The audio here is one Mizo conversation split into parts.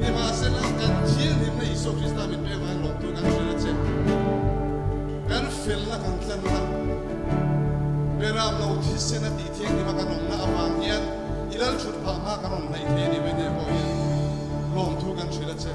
Nimahsela, kan thianghlimna Isua Krista min pek avangin lawmtu kan hrilh a che. Kan felna kan tlanna Beram lo thisen a tih thianghlima kan awmna avang hian i lal thut phah hma kan rawn hnaih thei a ni mai pawh hian lawmthu kan hrilh a che.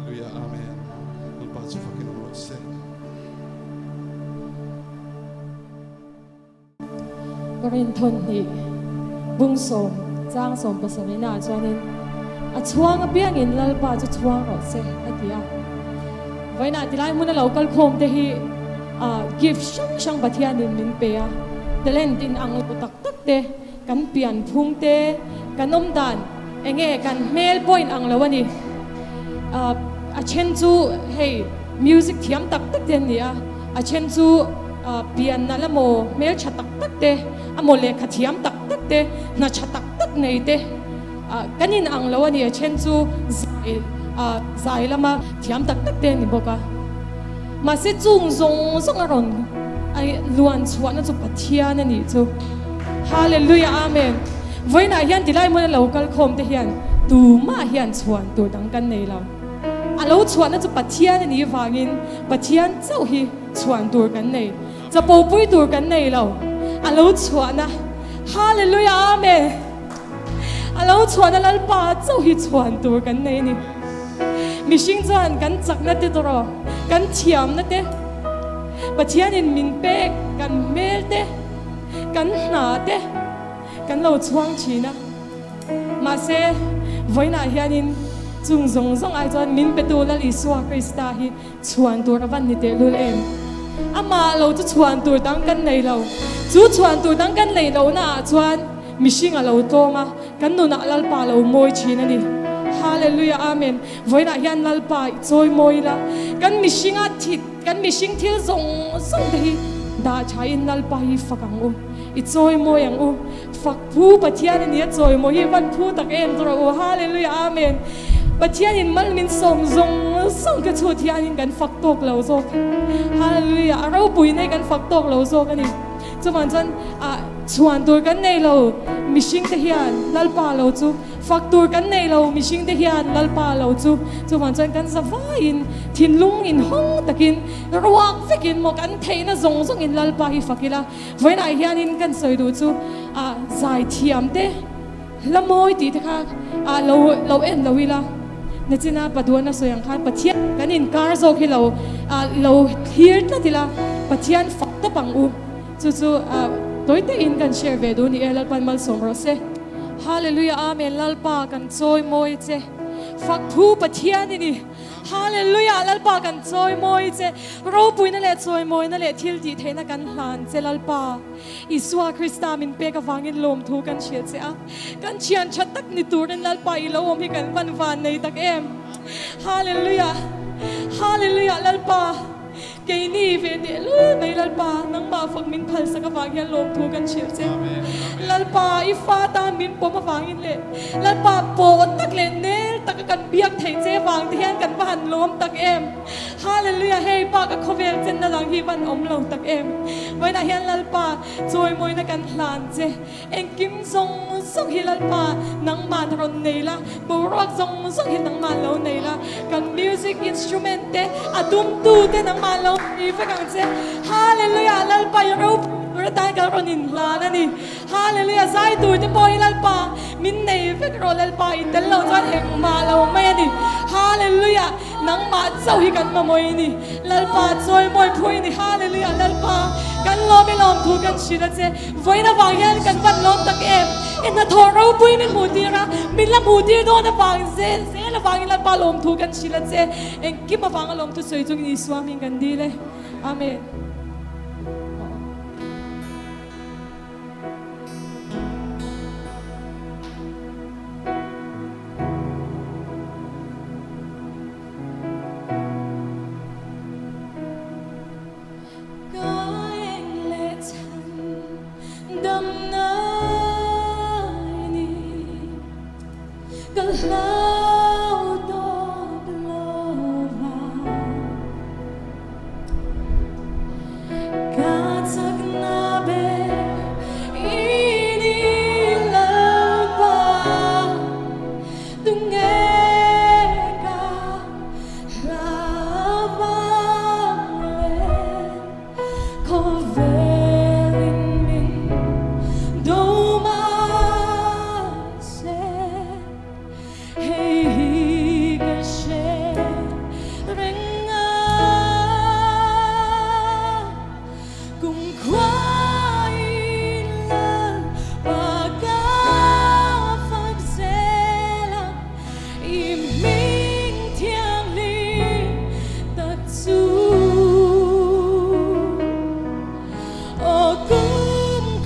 Hallelujah Amen Lalpa chu fakin awm rawh se. Korinthon hnih bungsawm chang 17 ah chuanin a chhuang apiangin Lalpa chu chhuang rawh se a ti a. Vawiinah tilai hmuna lo kal khawm te hi gift hrang hrang Pathianin min pe a. Talent in ang lo tak tak te, kan pian phung te, kan awm dan enge kan hmel pawh in ang lo a ni. A then chu hei music thiam tak tak te an ni a, a then chu pian nalh emaw hmel tha tak tak te emaw lehkha thiam tak tak te, hna tha tak tak nei te kan in ang lo a ni. A then chu zai zai lama thiam tak tak te an ni bawk a. Mahse chung zawng zawng a rawn luan chhuahna chu Pathian a nih chu. Hallelujah Amen. Vawiinah hian tilai hmuna lo kal khawm te hian tumah hian chhuan tur dang kan nei lo. A lo chhuahna chu Pathian a nih vangin Pathian chauh hi chhuan tur kan nei. Chapo pui tur kan nei lo. A lo chhuahna Hallelujah Amen. A lo chhuahna Lalpa chauh hi chhuan tur kan nei a ni. Mihring chuan kan chakna te tawrh, kan thiamna te, Pathianin min pek kan hmel te, kan hna te kan lo chhuang thin a. Mahse, vawiinah hianin chung zawng zawng ai chuan min petu Lal Isua Krista hi chhuan tur a van ni tehlul em? Amah lo chu chhuan tur dang kan nei lo. Chu chhuan tur dang kan neih lohnaah chuan mihring a lo tlawm a, kan nunah Lalpa a lo mawi thin a ni. Hallelujah Amen. Vawiinah hian Lalpa i chawi mawi ila, kan mihringa thit, kan mihring thil zawng zawng te hi dah thain Lalpa hi fak ang u, i chawi mawi ang u. Fak phu Pathian a ni a chawi maw hi van phu tak em tur a u Hallelujah Amen Pathian in mal min sawm zawng zawng ka chhut hian in kan fak tawk lo zawk Hallelujah a ropui nei kan fak tawk lo zawk a ni chuvan chuan ah chhuan tur kan nei lo mihring te hian Lalpa lo chu fak tur kan nei lo mihring te hian Lalpa lo chu chuvan chuan kan za vaiin thinlung in hawng takin ruak vekin maw kan theihna zawng zawng in Lalpa hi fak ila Vawiinah hianin kan sawi duh chu ah zaithiam te hla mawi tih te kha ah lo lo en lo ila nachina Paduana sawi ang khan Pathian kan inkar zawk hi lo ah lo thlir tlat ila Pathian fak tawp ang u chu chu ah tawi takin kan share ve duh ni e Lalpan malsawm rawh se. Hallelujah Amen Lalpa kan chawi mawi che fak phu Pathian i ni. Hallelujah Lalpa kan chawimawi che, ropuina leh chawimawina leh thil tih theihna kan hlan che Lalpa. Isua Krista min pek avangin lawmthu kan hrilh che a, kan thian tha tak ni turin Lalpa i lo awm hi kan van van nei tak em. Hallelujah Hallelujah Lalpa. Keini ve teh lul mai Lalpa, nangmah fak min phalsak avang hian lawmthu kan hrilh che. Lalpa, i fa tan min pawm avangin leh Lalpa pawh tak leh nel taka kan biak theih che vang te hian kan va han lawm tak em. Hallelujah, hei bak a khawvel chenna lang hi van awm lo tak em. Vawiinah hian Lalpa chawimawina kan hlan che. Engkim zawng zawng hi Lalpa nangmah rawn nei la, boruak zawng zawng hi nangmah lo nei la, kan music instrument te, a dumtu te nangmah lo nei vek ang che. Hallelujah! Lalpa i ropui tur atan kan rawn inhlan a ni. Hallelujah! Zai tur te pawh hi Lalpa min nei vek rawh Lalpa i tel loh chuan engmah lo mai a ni. Hallelujah! Nangmah chauh hi kan mamawih a ni. Lalpa chawimawi phui a ni. Hallelujah! Lalpa kan lawm i lawm thu kan hrilh a che. Vawiin avang hian kan van lawm tak em? I hnathawh ropui min hmuh tir a, min la hmuh tir dawn avang zel zel avangin Lalpa lawmthu kan hrilh a che. Engkim avanga lawmthu sawi chungin Isua hming kan dil e. Amen. Ka eng leh chhan dam nai ni ka hlau tawp lo va. Ka chakna ber i ni Lalpa, tunge ka I hming thianghlim tak chu aw kum.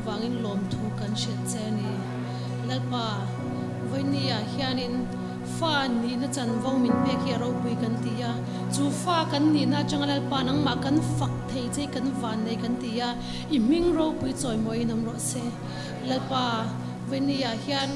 avangin lawmthu kan hrilh che a ni. Lalpa, vawinia hianin fa nihna chanvo min pek hi a ropui kan ti a, chu fa kan nihna atanga Lalpa nangmah kan fak thei che hi kan vannei kan ti a, i hming ropui chawimawiin awm rawh se. Lalpa, vawinia hian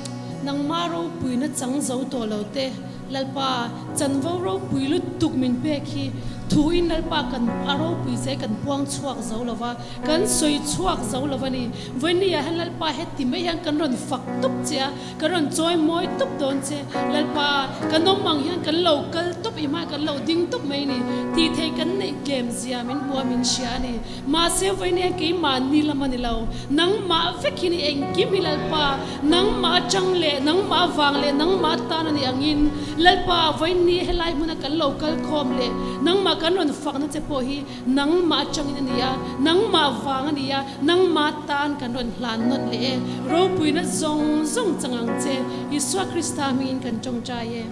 nangmah ropuina chang zo tawh lo te, Lalpa, chanvo ropui lutuk min pek hi thuin Lalpa kan a ropui zai kan puang chhuak zo lo va, kan sawi chhuak zo lo va ni. Vawinia hian Lalpa heti mai hian kan rawn fak tup che a, kan rawn chawi mawi tup dawn che. Lalpa, kan awm ang hian kan lo kal tup i hmai kan lo ding tup mai ni. Tih theih kan neih tlem zia min hmu a, min hria a ni. Mahse vawinia keimahni lam a ni lo, nangmah vek hi ni engkim hi Lalpa, Nangmah atang leh nangmah avang leh nangmah atan a nih angin Lalpa vawiinni helai hmuna kan lo kal khawm leh nangmah kan rawn fakna che pawh hi nangmah atangin a ni a, nangmah vang a ni a, nangmah tan kan rawn hlan nawn leh e. Ropuina zawng zawng chang ang che. Isua Krista hmingin kan tawngtai e.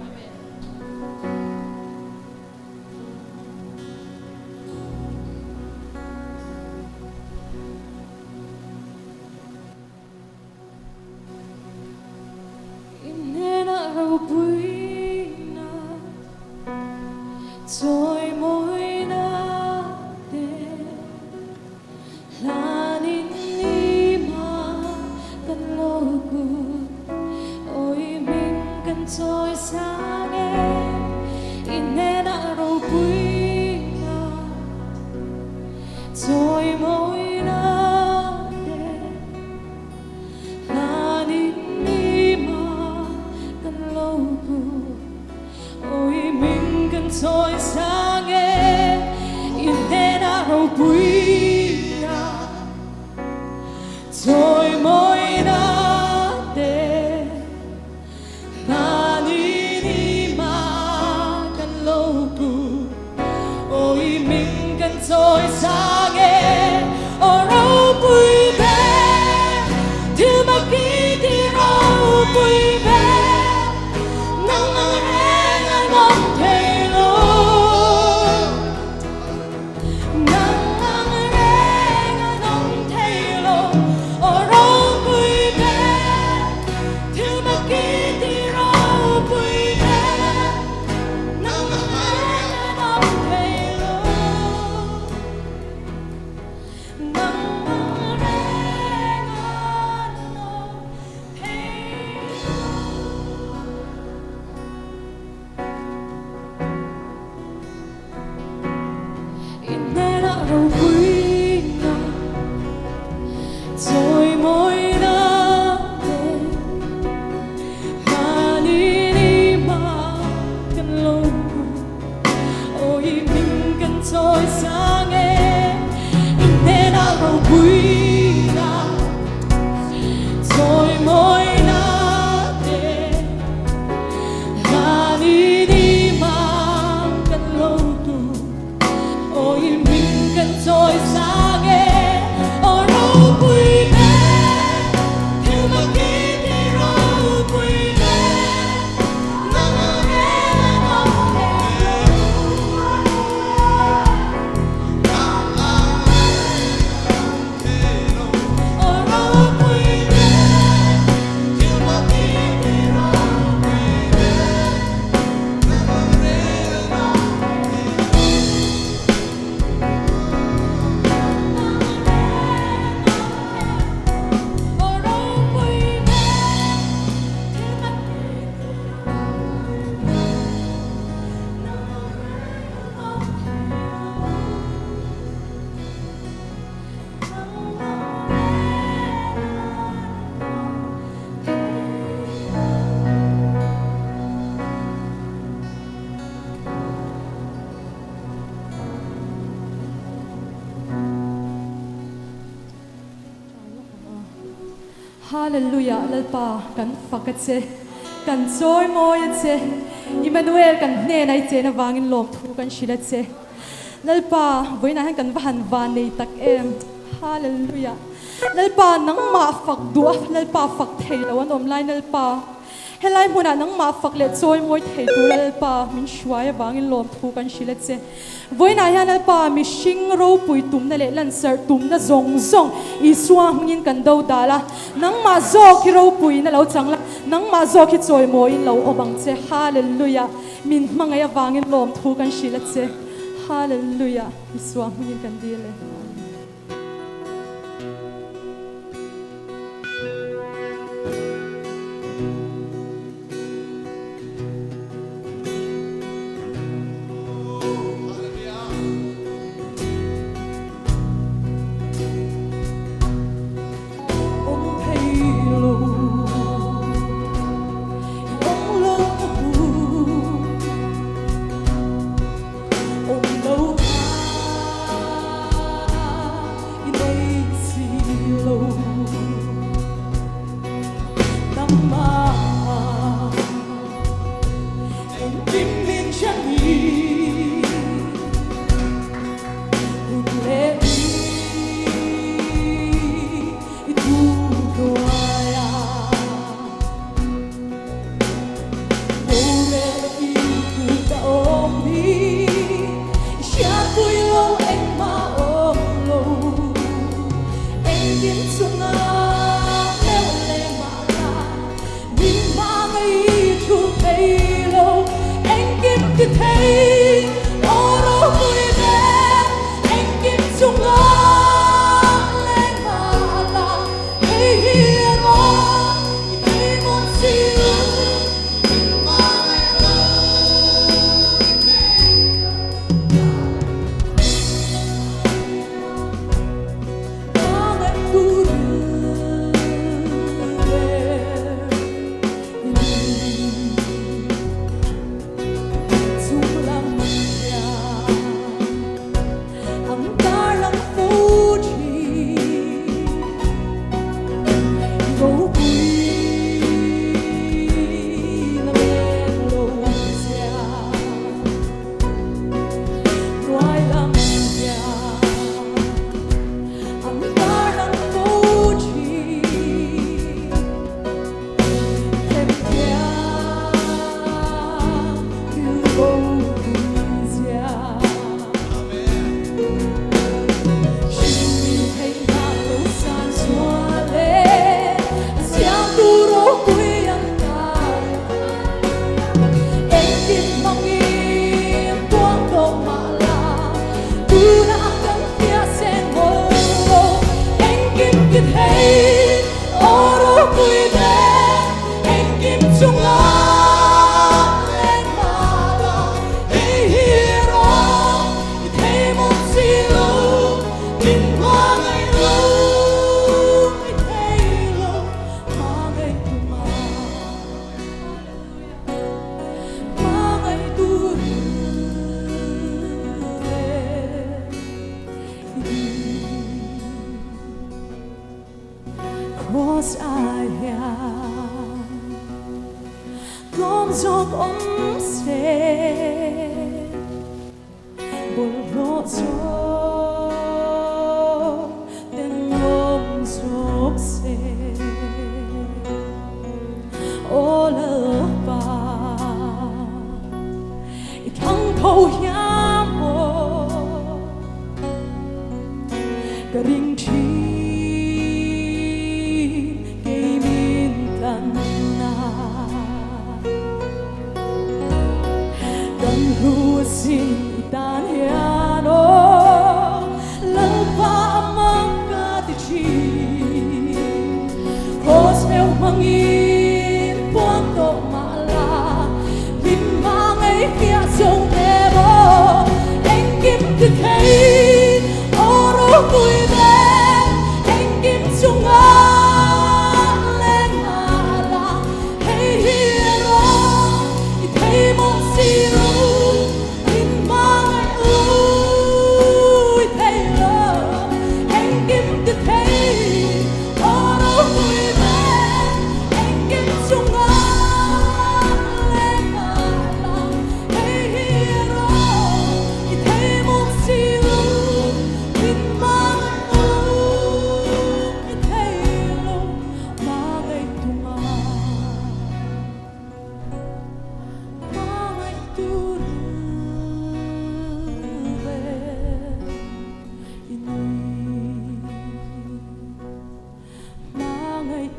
Amen. Inhnenah ropuina chawimawina te hlanin nima kan lo kut awi hming kan chawi sang e. Inhnenah ropuina chawimawina te Hlanin nima kan lo ku Ôi mình kan chawi sang e In hnenah ropuina Chawimawina te Hlanin nima kan lo ku Ôi mình kan chawi sang e Aw ropui ber Thil mak i ti ropui ber Nang ang reng an awm thei lo Nang ang reng an awm thei lo Aw ropui ber Thil mak i ti ropui ber Nang ang reng an awm thei lo Nang ang reng an awm thei lo. I hnenah ropuina chawimawina te hlanin i hma kan lo hmu. Aw i hming kan chawi sang e, i hnenah ropuina chawimawina te Hlanin i mang kan lo tu Aw i hming kan chawi sang e Aw ropui ber Thil mak i ti ropui ber Nang ang reng an awm thei lo Nang ang reng an awm thei lo Aw ropui ber Thil mak i ti ropui ber Nang ang reng an awm thei lo. Nang ang reng an awm thei lo Aw ropui ber Thil mak i ti ropui ber Nang ang reng an awm thei lo. Hallelujah Lalpa kan fak a che kan chawi mawi a che Emmanuel kan hnena i chen avangin lawmthu kan hrilh a che. Lalpa, vawiinah hian kan va han van nei tak em? Hallelujah! Lalpa, nangmah fak duh a, Lalpa fak thei lo an awm lai Lalpa. Helai hmunah nangmah fak leh chawi mawi thei tur Lalpa min hruai avangin lawmthu kan hrilh a che. Vawiinah hian Lalpa mihring ropui tumna leh lansarh tumna zawng zawng Isua hmingin kan do dal a, nangmah zawk hi ropuiin a lo chang la, nangmah zawk hi chawimawiin lo awm ang che. Hallelujah! Min hmangaih avangin lawmthu kan hrilh a che. Hallelujah! Isua hmingin kan dil e. Amen. Awm thei lo, i awm lo ka hu. Awm lo kha i nei si lo. Nangmah engkim min hria ni. Hun leh ni i thu hnuaia Rorel i kut a awm hi i hriatpui lo engmah awm lo. Engkim chunga meuh leh mahla min hmangaih thu thei lo. Engkim ti thei aw ropui ber engkim chunga leh mahla hei hi a rawn i thei mawn si lo. Min hmangaih lo i thei. Cross ah hian tlawm zawk awm se bawlhhlawh zawk ten awm zawk se Aw Lalpa i thlang tho hiam aw Ka ring thin kei min tlan na. Kan hlu sin i tan hian aw.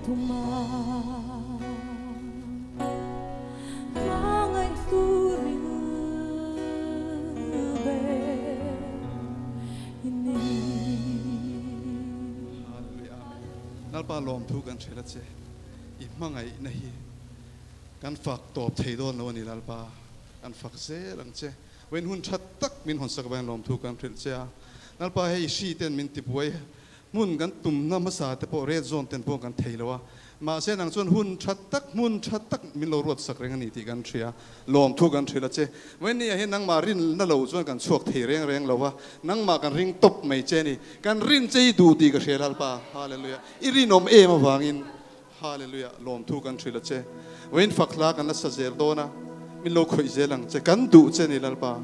tuma hmangaihtu ril ber i ni. Hallelujah Amen. Lalpa lawmthu kan hrilh a che. I hmangaihna hi kan fak tawp thei dawn lo a ni Lalpa. Kan fak zel ang che. Vawiin hun tha tak min hawnsak avangin lawmthu kan hrilh che a. Lalpa hei hri ten min tibuai hmun kan tumna hmasa te pawh red zone ten pawh kan thei lo a. Mahse nang chuan hun tha tak hmun tha tak min lo ruatsak reng a ni tih kan hria. Lawmthu kan hrilh a che. Vawiin ni ah hian nangmah rinna lo chuan kan chhuak thei reng reng lo a. Nangmah kan ring tawp mai che a ni. Kan rin che i duh tih ka hria Lalpa. Hallelujah. I rinawm em avangin Hallelujah, lawmthu kan hrilh a che. Vawiin fak hla kan la sa zel dawn a, min lo khawih zel ang che. Kan duh che ni Lalpa,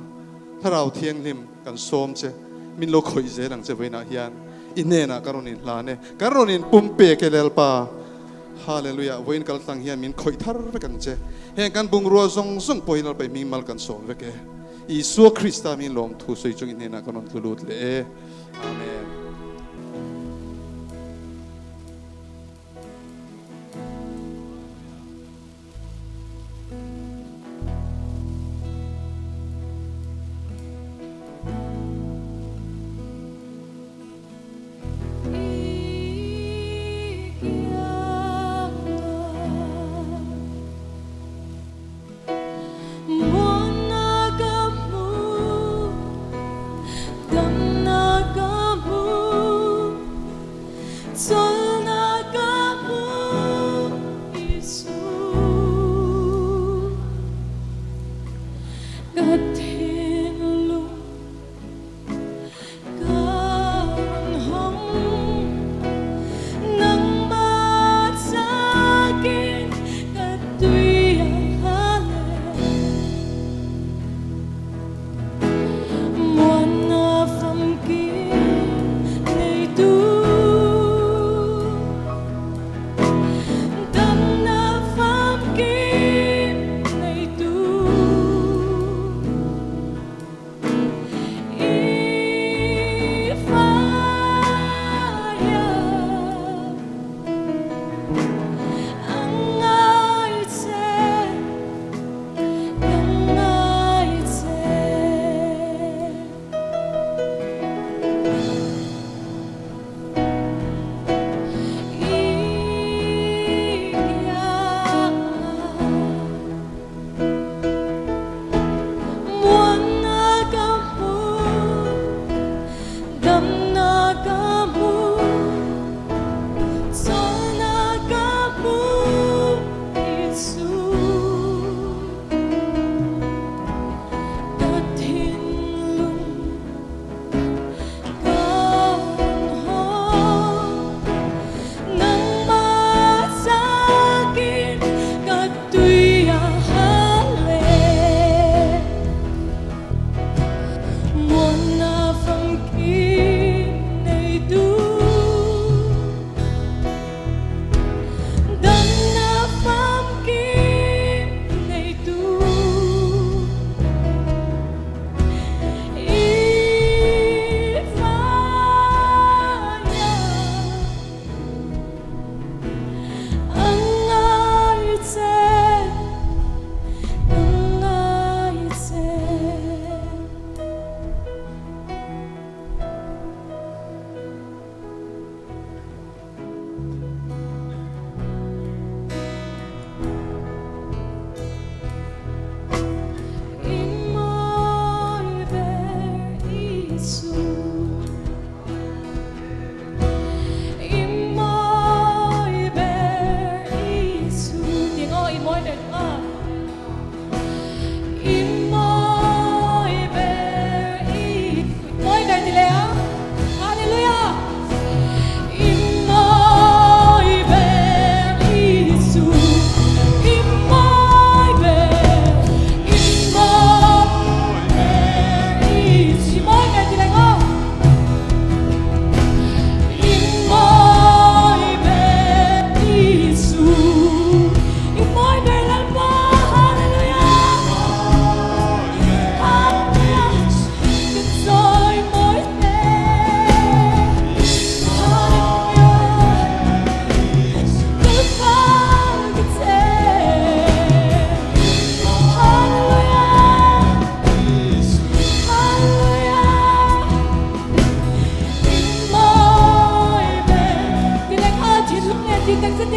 Thlarau Thianghlim kan sawm che, min lo khawih zel ang che vawiinah hian. I hnenah ka rawn inhlan e, kan rawn inpum pek e Lalpa. Hallelujah, vawiin kal tlang hian min khawih thar vek ang che. Heng kan bungrua zawng zawng pawh hi Lalpa i hming mal kan sawm vek e. Isua Krista min lawmthu sawi chung i hnenah ka rawn tlu lut leh e. Amen.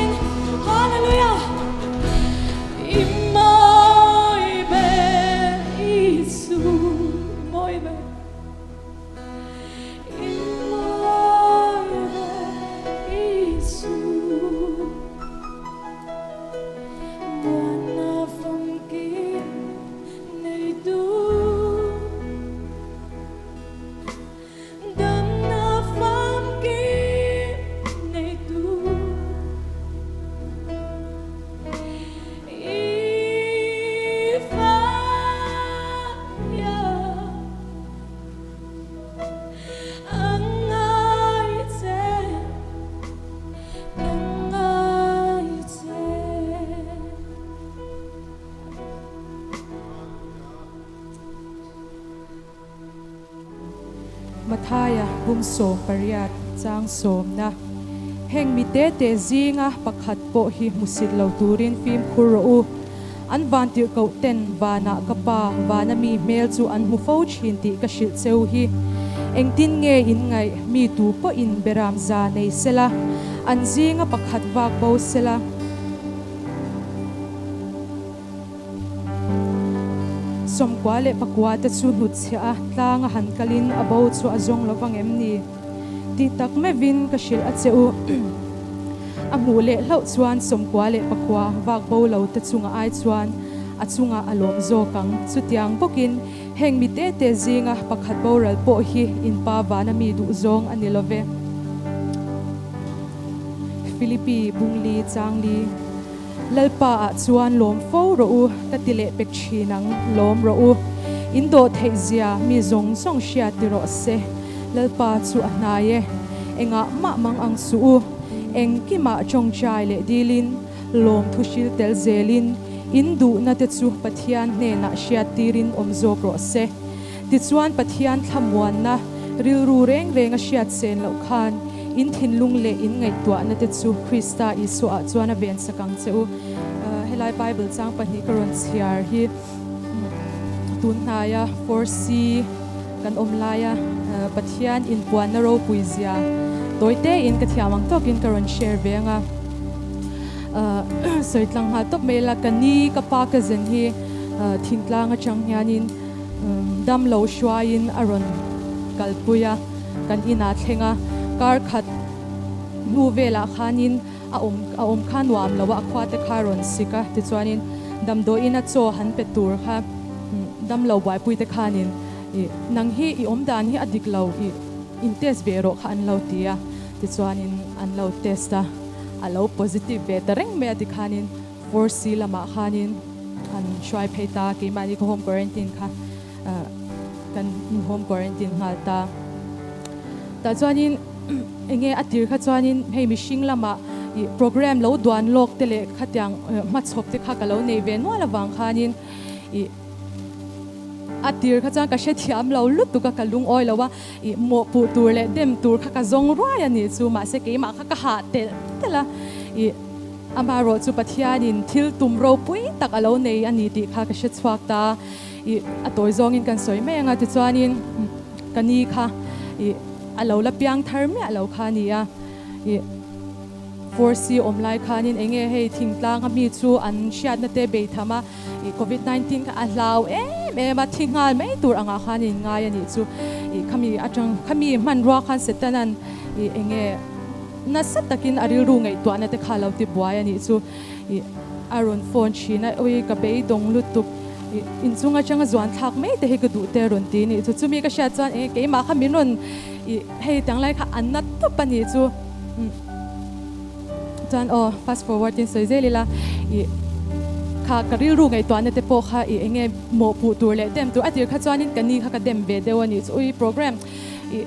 chuanin Hallelujah! I mawi ber Isu, i mawi ber. I mawi ber Isu. Muana famkim neitu. Damna famkim neitu. I faia a ngai che, ka ngai che. Mathaia bung 18 chang sawmna, Heng mi te te zinga pakhat pawh hi hmusit lo turin fimkhur rawh u. An van tirhkoh ten vanah ka Pa vana mi hmel chu an hmu fo thin tih ka hrilh cheu hi. Engtin nge in ngaih mi tu pawhin beram za nei sela, an zinga pakhat vak bo sela. 99 te chu hnutchhiah a tlang a han kalin a bo chu a zawng lo vang em ni? Tih tak meuhin ka hrilh a che u. A hmuh leh hlauh chuan 99 vak bo lo te chunga ai chuan a chungah a lawm zawk ang. Chutiang bawkin heng mi te te zinga pakhat boral pawh hi in pa vana mi duh zawng a ni lo ve. Philippi Bungli Changli. Lalpa ah chuan lawm fo rawh u, ka ti leh pek thin ang, lawm rawh u. In dawh theih zia mi zawng zawng hria ti rawh se, Lalpa chu a hnai e. Engah mah mang ang suh u, engkimah tawngtai leh dilin, lawm thu hril tel zelin, in duhna te chu Pathian hnenah hriat tirin awm zawk rawh se. Tichuan Pathian thlamuanna rilru reng reng a hriat sen loh khan in thinlung leh in ngaihtuahna te chu Krista Isuaah chuan a vensak ang che u. Helai Bible chang pahnih ka rawn chhiar hi tun hnaia 4C kan awm laia Pathian inpuanna ropui zia tawi tein ka thiam ang tawkin ka rawn share ve ang a. Sawi tlang nghal tawp mai ila ka ni ka pa ka zen hi thingtlang atang hianin Dam lo hruaiin a rawn kalpui a, kan inah thleng a, kar khat hnu velah khanin a awm a awm kha nuam lo a, a khua te kha a rawn sik a, tichuanin damdawiin a chaw han pe tur kha dam lo buaipui te khanin ih nang hi i awm dan hi a dik lo ih in test ve rawh kha an lo ti a, tichuanin an lo test a, a lo positive ve ta reng mai a tikhanin 4C lamah khanin an hruai phei ta, keimahni ka home quarantine kha kan in home quarantine nghal ta. Tah chuanin enge a tir kha chuanin hei mihring lamah ih program lo duan lawk te leh khatiang hmachhawp te kha ka lo nei ve nual avang khanin ih a tir kha chuan ka hrethiam lo lutuk a, ka lungawi lo a, ih mawhpuh tur leh dem tur kha ka zawng ruai a nih chu, mahse keimah kha ka hah telh telh a ih. Amaherawh chu Pathianin thil tum ropui tak a lo nei a ni tih kha ka hre chhuak ta. Ih, a tawi zawngin kan sawi mai ang a, tichuanin ka ni kha ih a lo la piang thar miah lo kha a ni a. Ih, 4C awm lai khanin eng nge hei thingtlang a mi chu an hriatna te bei tham a, ih covid 19 kha a hlau em em a, thi nghal mai tur angah khan in ngai a nih chu. Ih, khami atang khami hmanrua khan Setanan ih eng nge. Nasa takin a rilru ngaihtuahna te kha lo ti buai a nih chu. Ih, a rawn phone thin a, ui ka beidawng lutuk, ih, inchung atanga zuan thlak mai te hi ka duh te a rawn ti a nih chu. Chumi ka hriat chuan eng keimah kha min rawn, ih, hei tiang lai kha an na tawp a nih chu. Umm, chuan aw, fast forward in sawi zel ila, ih, kha ka rilru ngaihtuahna te pawh kha, ih, eng nge mawhpuh tur leh dem tur a tir kha chuanin ka ni kha ka dem ve deuh a nih chu. Ui, program. I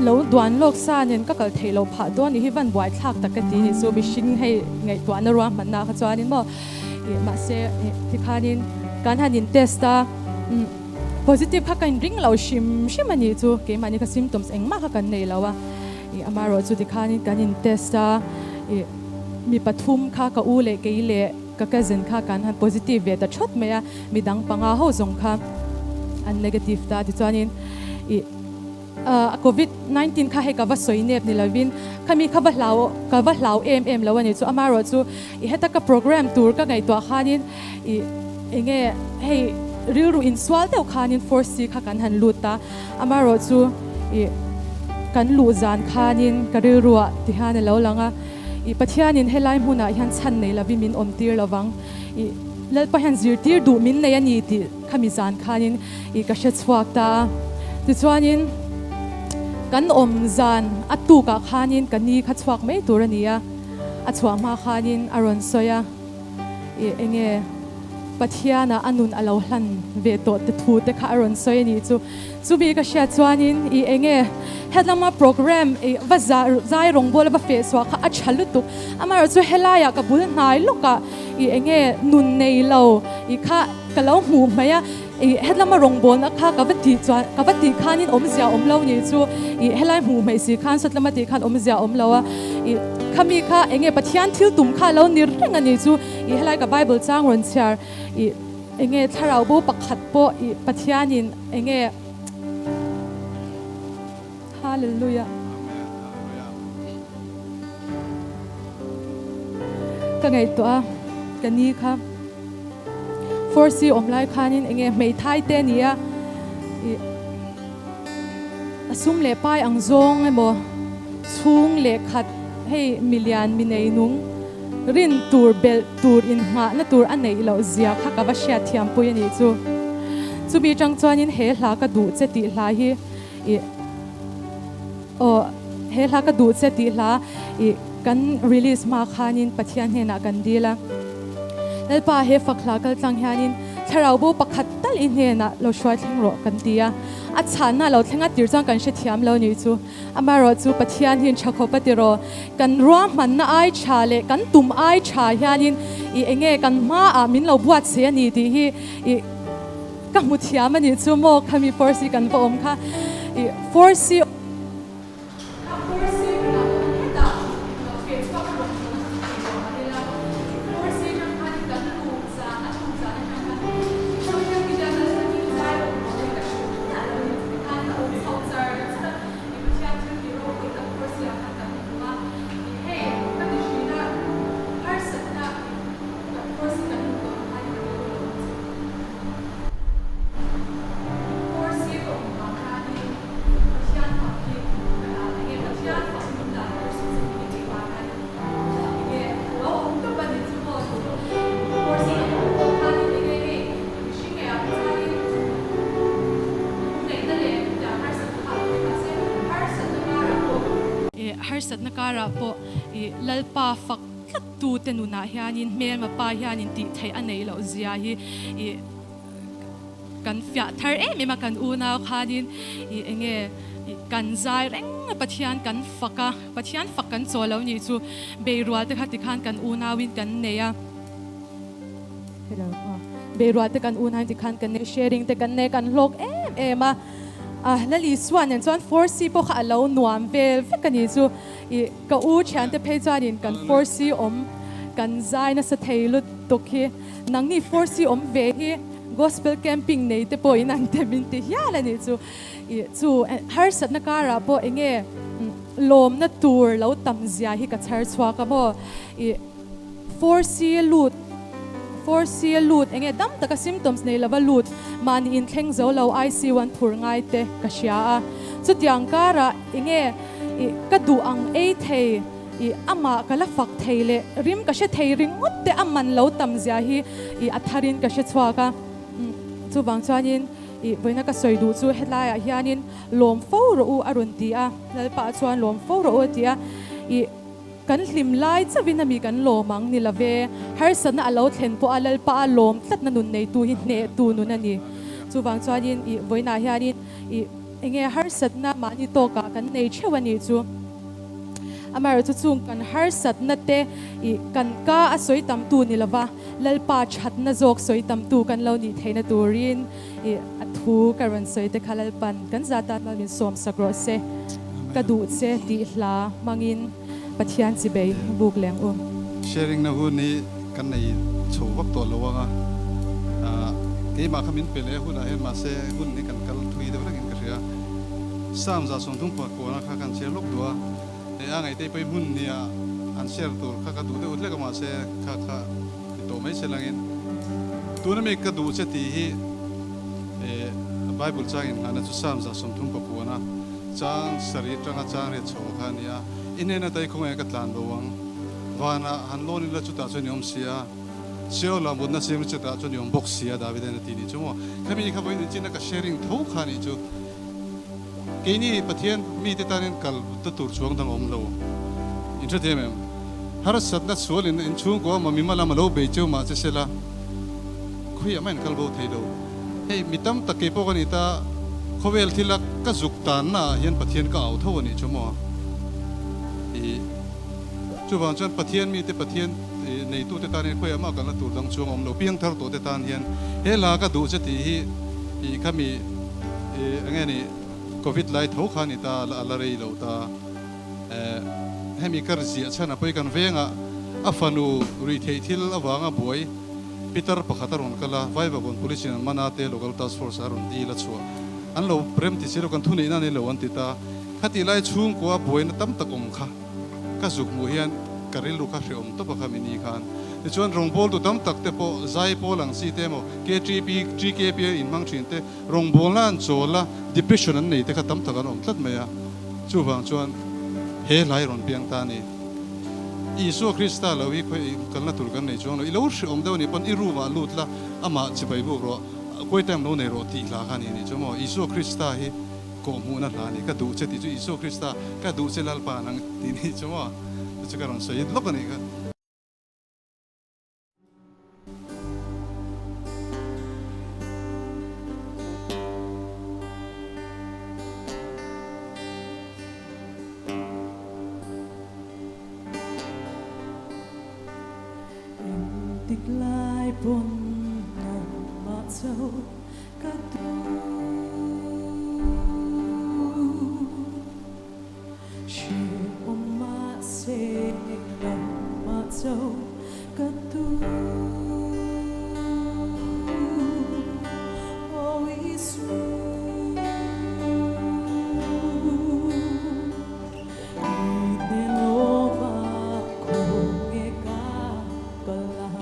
lo duan lawk sa nen ka kal theih loh phah dawn nih hi van buai thlak tak ka ti nih chu mihring hei ngaihtuahna ruahmanna kha chuanin maw i mahse i tikhanin kan han in test a umm positive kha ka in ring lo hrim hrim a nih chu keimahni kha symptoms engmah kha kan nei lo a i amaherawh chu tikhanin kan in test a i mi pathum kha ka u leh kei leh ka cousin kha kan han positive ve ta thawt mai a midang panga ho zawng kha an negative ta tichuanin i. Covid 19 kha hei ka va sawi nep ni lovin khami kha va hlau ka va hlau em em lo a ni chu. Amaherawhchu i heta ka program tur ka ngaihtuah khanin i enge hei rilru insual deuh khanin Force C kha kan han lut a. Amaherawhchu i kan luh zan khanin ka rilruah tihian a lo lang a, i Pathianin helai hmunah hian chhan nei lovin min awm tir lovang, i Lalpa hian zirtir duh min nei a ni tih khami zan khanin i ka hre chhuak ta a. Tichuanin kan awm zan a tukah khanin ka ni kha chhuak mai tur a ni a, a chhuah hma khanin a rawn sawi a. I enge Pathiana a nun a lo hlan ve tawh te thu te kha a rawn sawi a nih chu. Chumi ka hriat chuanin i enge hetlama program i va zai rawngbawla va feh chhuah kha a tha lutuk. Amaherawhchu helaiah ka bul hnai lawkah i enge nun nei lo i kha ka lo hmuh hmaih a, i hetlama rawngbawlna kha ka va tih chuan ka va tih khanin awmzia awm lo nih chu i helai hmuh hmaih si khan sawtlama tih khan awmzia awm lo a, i khami kha enge Pathian thil tum kha lo ni reng a nih chu i helai ka Bible chang rawn chhiar i enge thlarau bo pakhat pawh i Pathianin enge Hallelujah ka ngaihtuah a ka ni kha Force awm lai khanin enge hmeithai te a ni a, ih a sum leh pai ang zawng emaw chhung leh khat hei milian mi nei nung rin tur belh tur inngahna tur a neih loh zia kha ka va hriat thiam pui a nih chu. Chumi tang chuanin he hla ka duh che tih hla hi ih aw he hla ka duh che tih hla ih kan release hma khanin Pathian hnenah kan dil a. Lalpa he fak hla kal tlang hianin thlarau bo pakhat tal i hnenah lo hruai thleng rawh kan ti a. A chhanna lo thleng a tir chuan kan hrethiam lo nih chu. Amaherawh chu Pathian hian tha khawp a ti rawh. Kan ruahmanna ai tha leh kan tum ai tha hianin i enge kan hmaah min lo buat che a ni tih hi i ka hmu thiam a nih chu maw khami force hi kan va awm kha i force hi Kha Force hunah khan hetah feh chhuak a rawn thawn a thei tawh mah ila, Force atang khan kan luh zan a tum zan atang khan social media kal thlangin zai rawh maw hi ka hrilh miah lo a ni. Chumi khan ka awm chho char char a, i Pathian thil tih ropui tak Force ah khan kan hmu a, i hei ka ti thin a, harsatna kan Force kan hmuh dawn khan ka rilru lo awm che. Force ka awm vang khanin Pathian fak hi ka dan enge Pathian fak min dan tur si che hi tih vang hian enge a lo awm tawp a ni chu maw chu course ka awm pawh khanin enge hei mihring ngei ah chuanin neihna leh tiang harsatna kha a lo ni mahse harsatna karah pawh harsatna karah pawh i Lalpa fak tlat tu te nunah hianin hmelma pa hianin tih theih a neih loh zia hi i Kan fiah thar em em a, kan unau khanin i enge i kan zai reng a, Pathian kan fak a, Pathian fak kan chaw lo nih chu beirual te kha tikhan kan unauin kan nei a, hello aw beirual te kan unauin tikhan kan nei, sharing te kan nei, kan hlawk em em a, a Lal Isua nen chuan Force pawh kha a lo nuam vel vek a nih chu i ka u thiante phei chuanin kan Force awm kan zai nasa thei lutuk hi nangni Force awm ve hi. Gospel camping nei te pawhin an te min ti hial a nih chu. I chu harsatna karah pawh enge lawmna tur lo tam zia hi ka chhar chhuak a maw. I 4C lut 4C lut enge dam taka symptoms nei lova lut mahni inthleng zo lo ICU an phur ngai te ka hria a. Chutiang karah enge i ka duh ang ei thei I amah ka la fak thei leh rim ka hre thei ringawt te a man lo tam zia hi i a tharin ka hre chhuak a. Chuvang chuanin i vawiina ka sawi duh chu hetlaiah hianin lawm fo rawh u a rawn ti a, Lalpa chuan lawm fo rawh u a ti a. I kan hlim lai chauhin ami kan lawm ang ni love, harsatna a lo thlen pawh a Lalpa a lawm tlatna nun neitu hi hnehtu nun a ni. Chuvang chuanin i vawiinah hianin i enge harsatna mahni tawkah kan nei theuh a nih chu. Amaherawhchu chung kan harsatna te i kan ka a sawi tamtu ni lova, Lalpa thatna zawk sawi tamtu kan lo nih theihna turin i a thu ka rawn sawi te kha Lalpan kan za tan mal min sawm sak rawh se. Ka duh che tih hla hmangin Pathian chibei buk leng u. Sharing na hun hi kan nei chho vak tawh lo ang a, keimah kha min pe leh hunah hian mahse hun hi kan kal thui deuh rengin ka hria. Psalm 130 kuana kha kan chhiar lawk duh a, hei a ngaihte pawhin hmun nia an share tur kha ka duh deuh hlek a mahse kha kha ti tawh mai se langin tuna mi ka duh che tih hi Bible chang inngahna chu Psalm 130 kuana chang sarih atanga chang riat chho kha a ni a, i hnena tai khawngaih ka tlan bo ang vanah han lawn ila chutah chuan i awm si a. Seola mutna siam chetah chuan i awm bawk sia David hian a ti nih chu maw. Khami kha vawiin inchina ka sharing tho kha nih chu. Keini Pathian mite tanin kal ta tur chuang dang a awm lo. In hre thiam em? Harsatna sualin in chhungkua maw mima lam a lo bei cheu mah che sela khawiah mah in kal bo thei lo. Hei mi tam tak kei pawh ka ni ta khawvel thila ka zuk tanna ah hian Pathian ka au tho a nih chu maw. I chuvang chuan Pathian mite Pathian Neitute tan hian khawiah mah kalna tur dang chuang a awm lo. Piangthar tawhte tan hian he hla ka duh che tih hi ih kha mi ih eng nge ni Covid lai tho kha a ni ta a la rei lo ta. Eh hemi ka ziah chhan a pawi kan vengah a fanu ruihtheih thil avanga buai Peter pakhat a rawn kal a, Vaivakawn Police in an man a te Local Task Force a rawn deal a chhuah an lo rem ti si lo kan thuneihna a ni lo an ti ta. Khatih lai chhungkua buaina tam tak awm kha. Ka zuk hmuh hian ka rilru kha hreawm tawp a kha mi ni khan. Tichuan rawngbawltu tam tak te pawh zai pawl ang chi te emaw KTP, TKP a inhmang thin te rawngbawlna an chawl a, depression an nei te kha tam tak an awm tlat mai a. Chuvang chuan he hlai rawn piang ta a ni. Isua Krista lo hi khawi kalna tur kan nei chuang lo. I lo hreawm deuh a nih pawn i room ah lut la, amah chibai buk rawh, khawi time lo nei rawh tih hla kha a ni a nih chu maw. Isua Krista hi. Kawhhmuhna hla a ni. Ka duh che tih chu Isua Krista, ka duh che Lalpa nang tih ni chu maw? Chu chu ka rawn sawi lawk a nih kha. Engtik lai pawn nangmah chauh Ka duh Hrehawm mahse nangmah chauh ka duh Aw Isu I nelawma khawnge ka kal ang.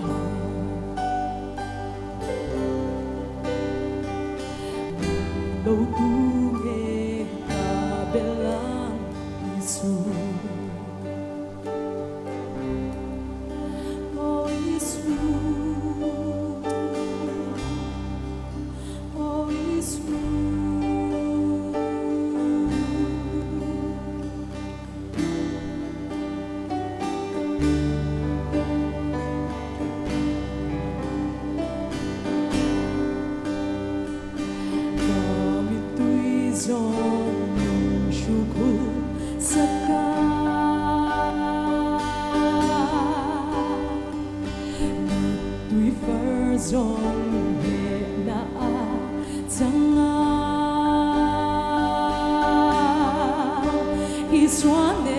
Lo tu nge ka bel ang Isu? Aw Isu, Aw Isu. Ka mittui zawng min hrukhul sak a, mittui far zawng hnehna a chang a, Isua nen.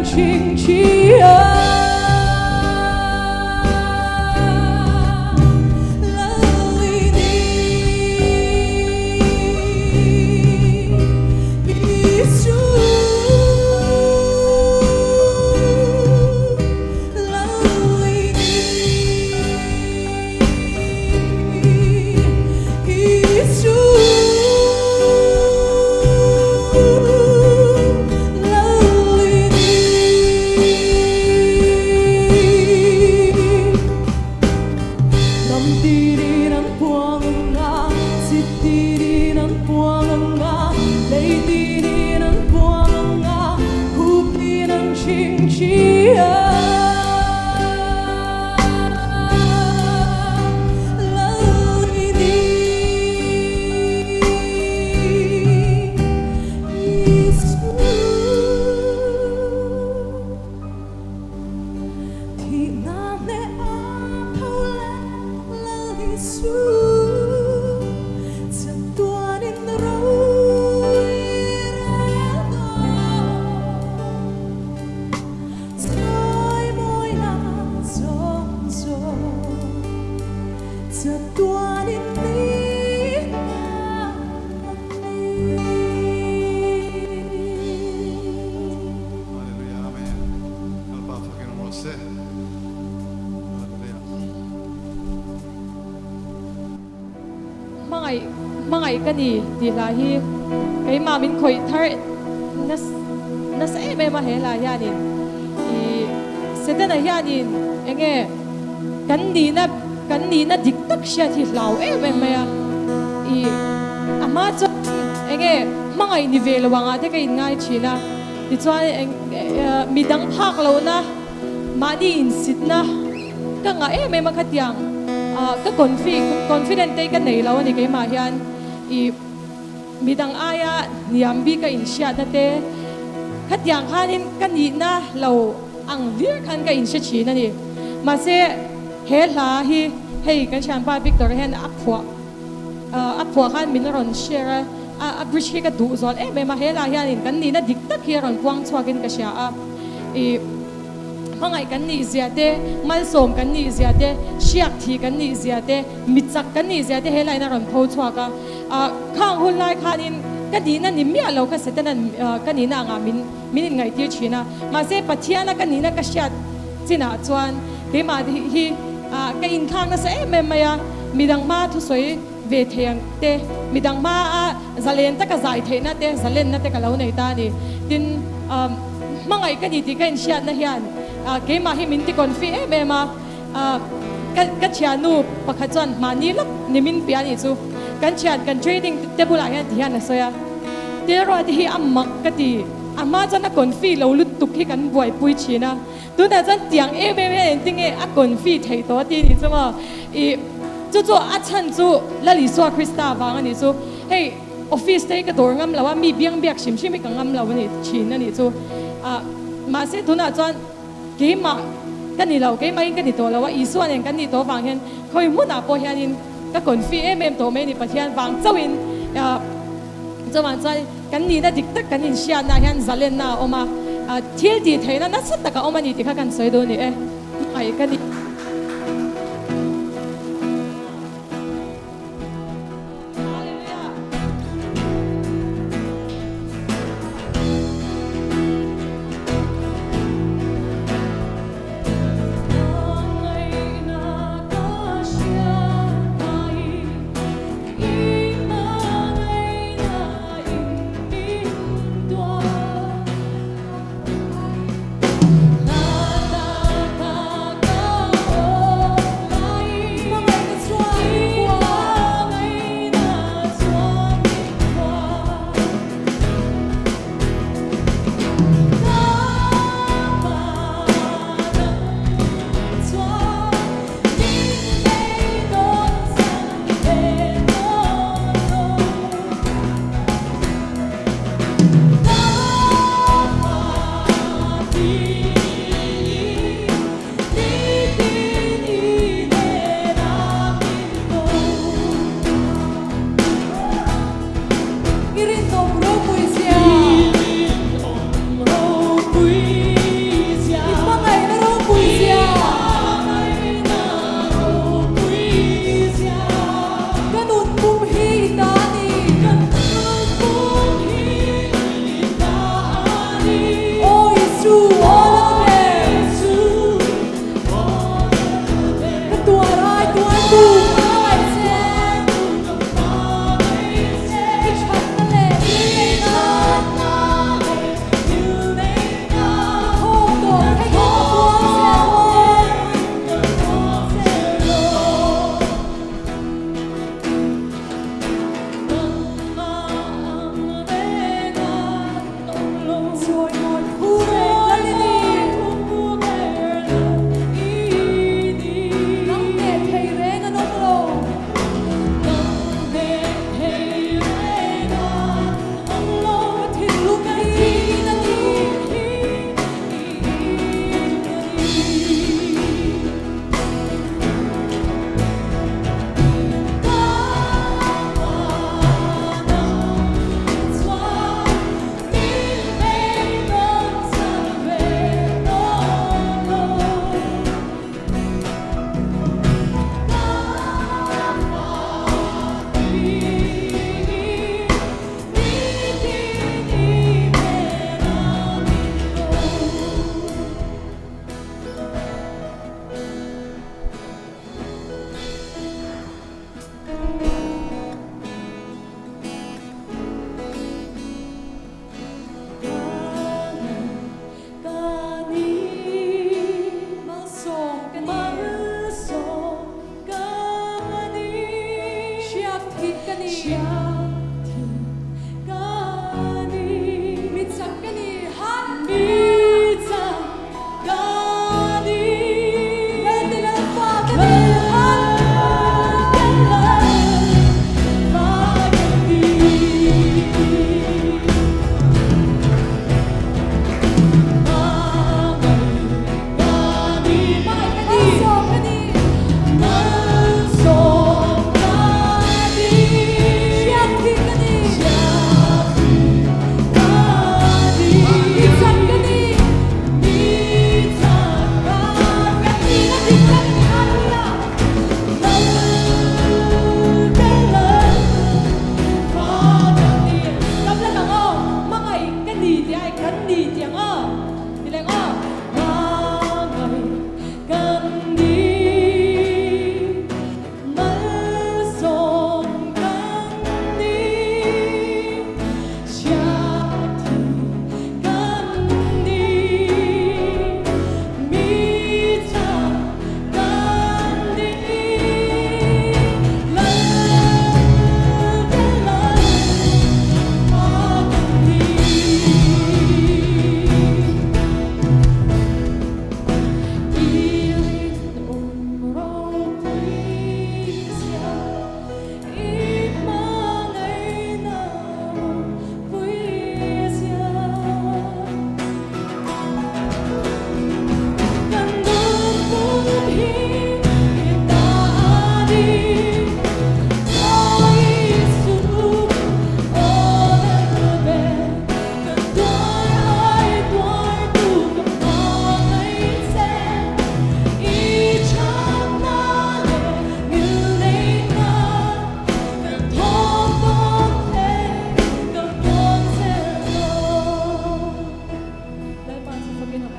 ṭhingṭhi a. Lal i ni Isu. Lal i ni Isu. Lal i ni. Ram tirin an puang ang a, chit tirin an puang ang a, lei tirin an puang ang a, khup tin an chhingchhi a. Lal i ni Isu. Thihna hneh a tho leh Lal Isu, chatuanin ro i rel dawn. Chawi mawina zawng zawng, chatuanin ni hna an ni. Hallelujah Amen Lalpa fakin awm rawh se Hallelujah. Hmangaih hmangaih ka ni tih hla hi keimah min khawih thar nasa em em a he hla hianin ih Setana hianin enge kan nihna kan nihna dik tak hriat hi hlau em em mai a ih a hma chuan enge hmangaih ni ve lo angah te ka inngai thin a tichuan eng midang phak lohna mahni insitna ka ngah em em a khatiang ka confi confident te ka nei lo a ni keimah hian ih midang aia hniam bik a inhriatna te khatiang khanin ka nihna lo ang hlir khan ka inhre thin a ni. Mahse he hla hi hei kan thianpa Victor hian a phuah a phuah khan min rawn share a, a bridge hi ka duh zual em em a, he hla hianin kan nihna dik tak hi a rawn puang chhuakin ka hria a ih. Hmangaih kan nih zia te, malsawm kan nih zia te, hriak thih kan nih zia te, mi chak kan nih zia te he line a rawn pho chhuak a. Khang hun lai khanin ka nihna ni miah lo kha Setanan ka nihna angah min min inngaihtir thin a. Mahse Pathiana ka nihna ka hriat chinah chuan keimah hi ka inthlak nasa em em mai a, midang hma thusawi ve thei ang te, midang hma a zalen taka zai theihna te, zalenna te ka lo nei ta a ni. Tin, hmangaih ka ni tih ka inhriatna hian keimah hi min ti confi em em a, ka ka thiannu pakhat chuan mahni lawk ni min pia nih chu kan thian kan training te bulah hian ti hian a sawi a, Telruat te hi a mak ka ti, a hma chuan a confi lo lutuk hi kan buaipui thin a, Tunah chuan tiang em em hian engtinge a confi theih tawh a ti nih chu maw? Ih, chu chu a chhan chu Lal Isua Krista vang a nih chu. Hei, office te hi ka dawr ngam lo a, mi biang biak hrim hrim hi ka ngam lo a nih thin a nih chu. Ah, mahse tunah chuan keimah ka ni lo, keimahin ka ni tawh lo a, Isua nen kan nih tawh vang hian khawi hmunah pawh hianin ka confi em em tawh mai a ni, Pathian vang chauhin. Ah, Chuvang chuan kan nihna dik tak kan inhriatna hian zalenna a awm a, thil tih theihna nasa tak a awm a ni tih kha kan sawi dawn ni e. Hmangaih ka ni. Hallelujah. Hmangaihna ka hriat ai.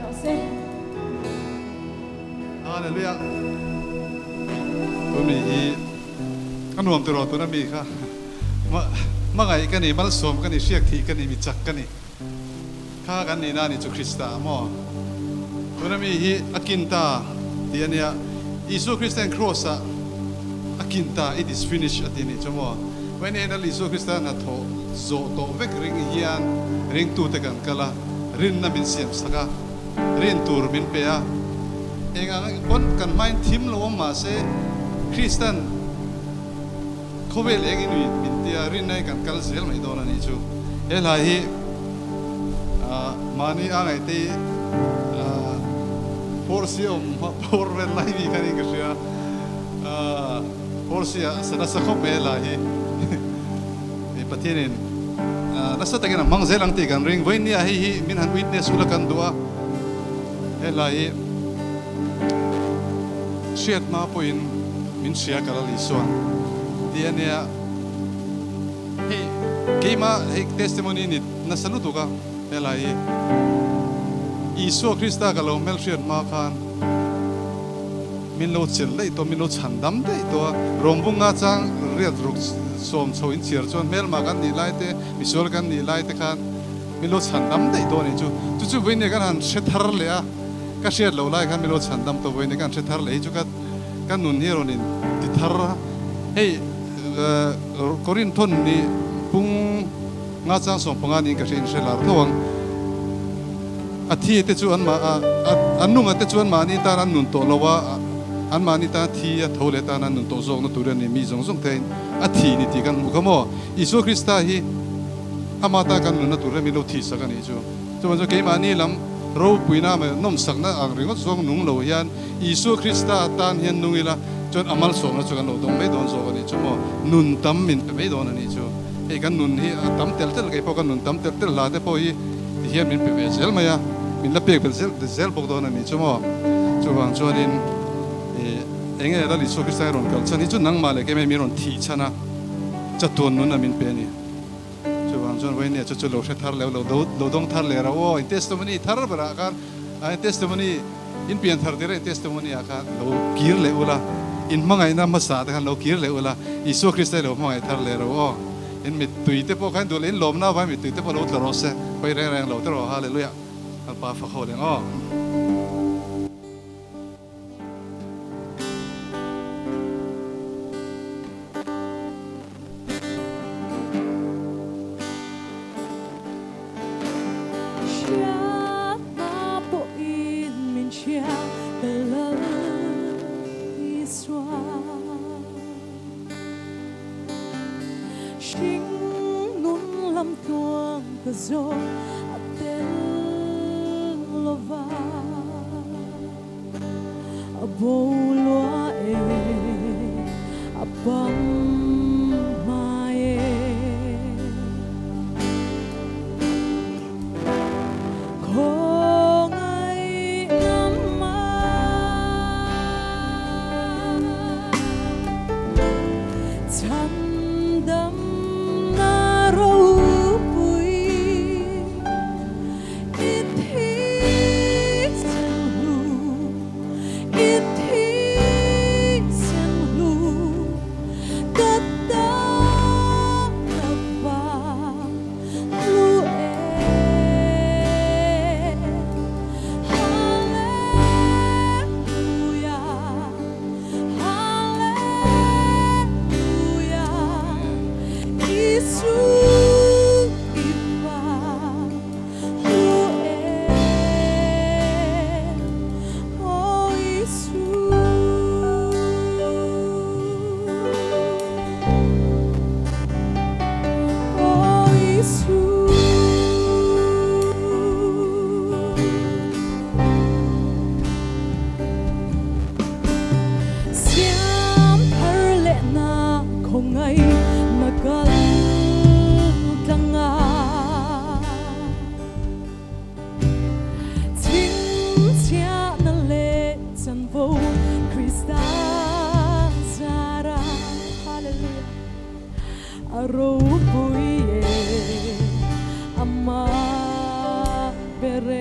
Rawh se. Hallelujah. Tuni hi a nuam tiraw tuna mi kha hmangaih ka ni, malsawm ka ni, hriak thih ka ni, mi chak ka ni kha kan nihna a ni chu Krista a maw? Tuna mi hi a kin ta tih a nia, Isua Krista'n Kraws ah a kin ta, it is finished a ti a nih chu maw? Vawiin en a Isua Krista hnathawh zawh tawh vek ring hian ringtute kan kal a, rinna min siam sak a, rin tur min pe a, eng ang pawn kan hmain thim lo awm mahse Kristan khawvel eng in min tia rinna hi kan kal zel mai dawn a nih chu. He hla hi mahni a ngaihte hi Force awm pawr vel lai mi kha niin ka hria. Force a sa nasa khawp mai he hla hi. Pathianin nasa takin a hmang zel ang tih kan ring. Vawinia hei hi min han witness ula kan duh a, helai hi hriat hma pawhin min hria ka lal Isuan tih a nia. Hei keimah hei testimony ni nasa lutuk a helai hi Isua Krista ka lo hmelhriat hma khan Min lo chelh daih tawh, min lo chhan dam daih tawh a, rawngbunga chang riat ruk sawm chho in chhiar chuan hmelma kan nih lai te, misual kan nih lai te khan min lo chhan dam daih tawh a nih chu. Chu chu vawiin kan han hre thar leh a, ka hriat loh lai khan min lo chhan dam tawh vawiin kan hre thar leh hi chu ka ka nun hi rawn in ti thar a. Hei Korinthon nih pung nga chang 15 niin ka hria in hre lar tho ang. A thi te chu an mah an nunga te chuan mahni tan an nun tawh lo a, an mahni tan thi a tho leh tan an nun tawh zawkna tur a ni mi zawng zawng te a thi ni tih kan hmuh kha maw? Isua Krista hi ama tan kan nunna tur hian min lo thih sak a nih chu. Chuvan chuan keimahni lam ropuina nawmsakna ang ringawt zawng nung lo hian Isua Krista tan hian nung ila chuan a malsawmna chu kan lo dawng mai dawn zawk a nih chu maw? Nun tam min pe mai dawn a nih chu. Hei kan nun hi a tam tel tel, keipawh kan nun tam tel tel hla te pawh hi ti hian min pe ve zel mai a, min la pek belh zel zel bawk dawn a ni chu maw? Chuvang chuanin ih eng nge Lal Isua Krista hi rawn kal chhan hi chu nangmah leh keimah hi min rawn thih chhan a, chatuan nun a min pe a ni. Chuvang chuan vawiin chu chu lo hre thar leh lo lo dawng thar leh rauh aw, in testimony thar berah khan in testimony in pian thar tir a in testimony ah khan lo kir leh ula, in hmangaihna hmasa te khan lo kir leh ula, Isua Krista hi lo hmangaih thar leh rauh aw. In mittui te pawh khan duh leh in lawmna avangin mittui te pawh lo tla rawh se, pawi reng reng lo te rawh, Hallelujah, Lalpa fak ho leng aw. Hriatna pawhin min hria ka lal Isua. Hring nun lam tluang ka zawh a tel lova, a bo lua e, a pam hmai e. Khawngaihna Chhandamna ropui i thisen hlu, i thisen hlu ka tan a va hlu e. Hallelujah. Hallelujah, Isu i va hlu e, O Isu. O Isu. Siam thar leh na khawngaih na kal tlang a, chhinchhiahna leh chanvo Krista zara. Hallelujah. A ropui e, amah ber e.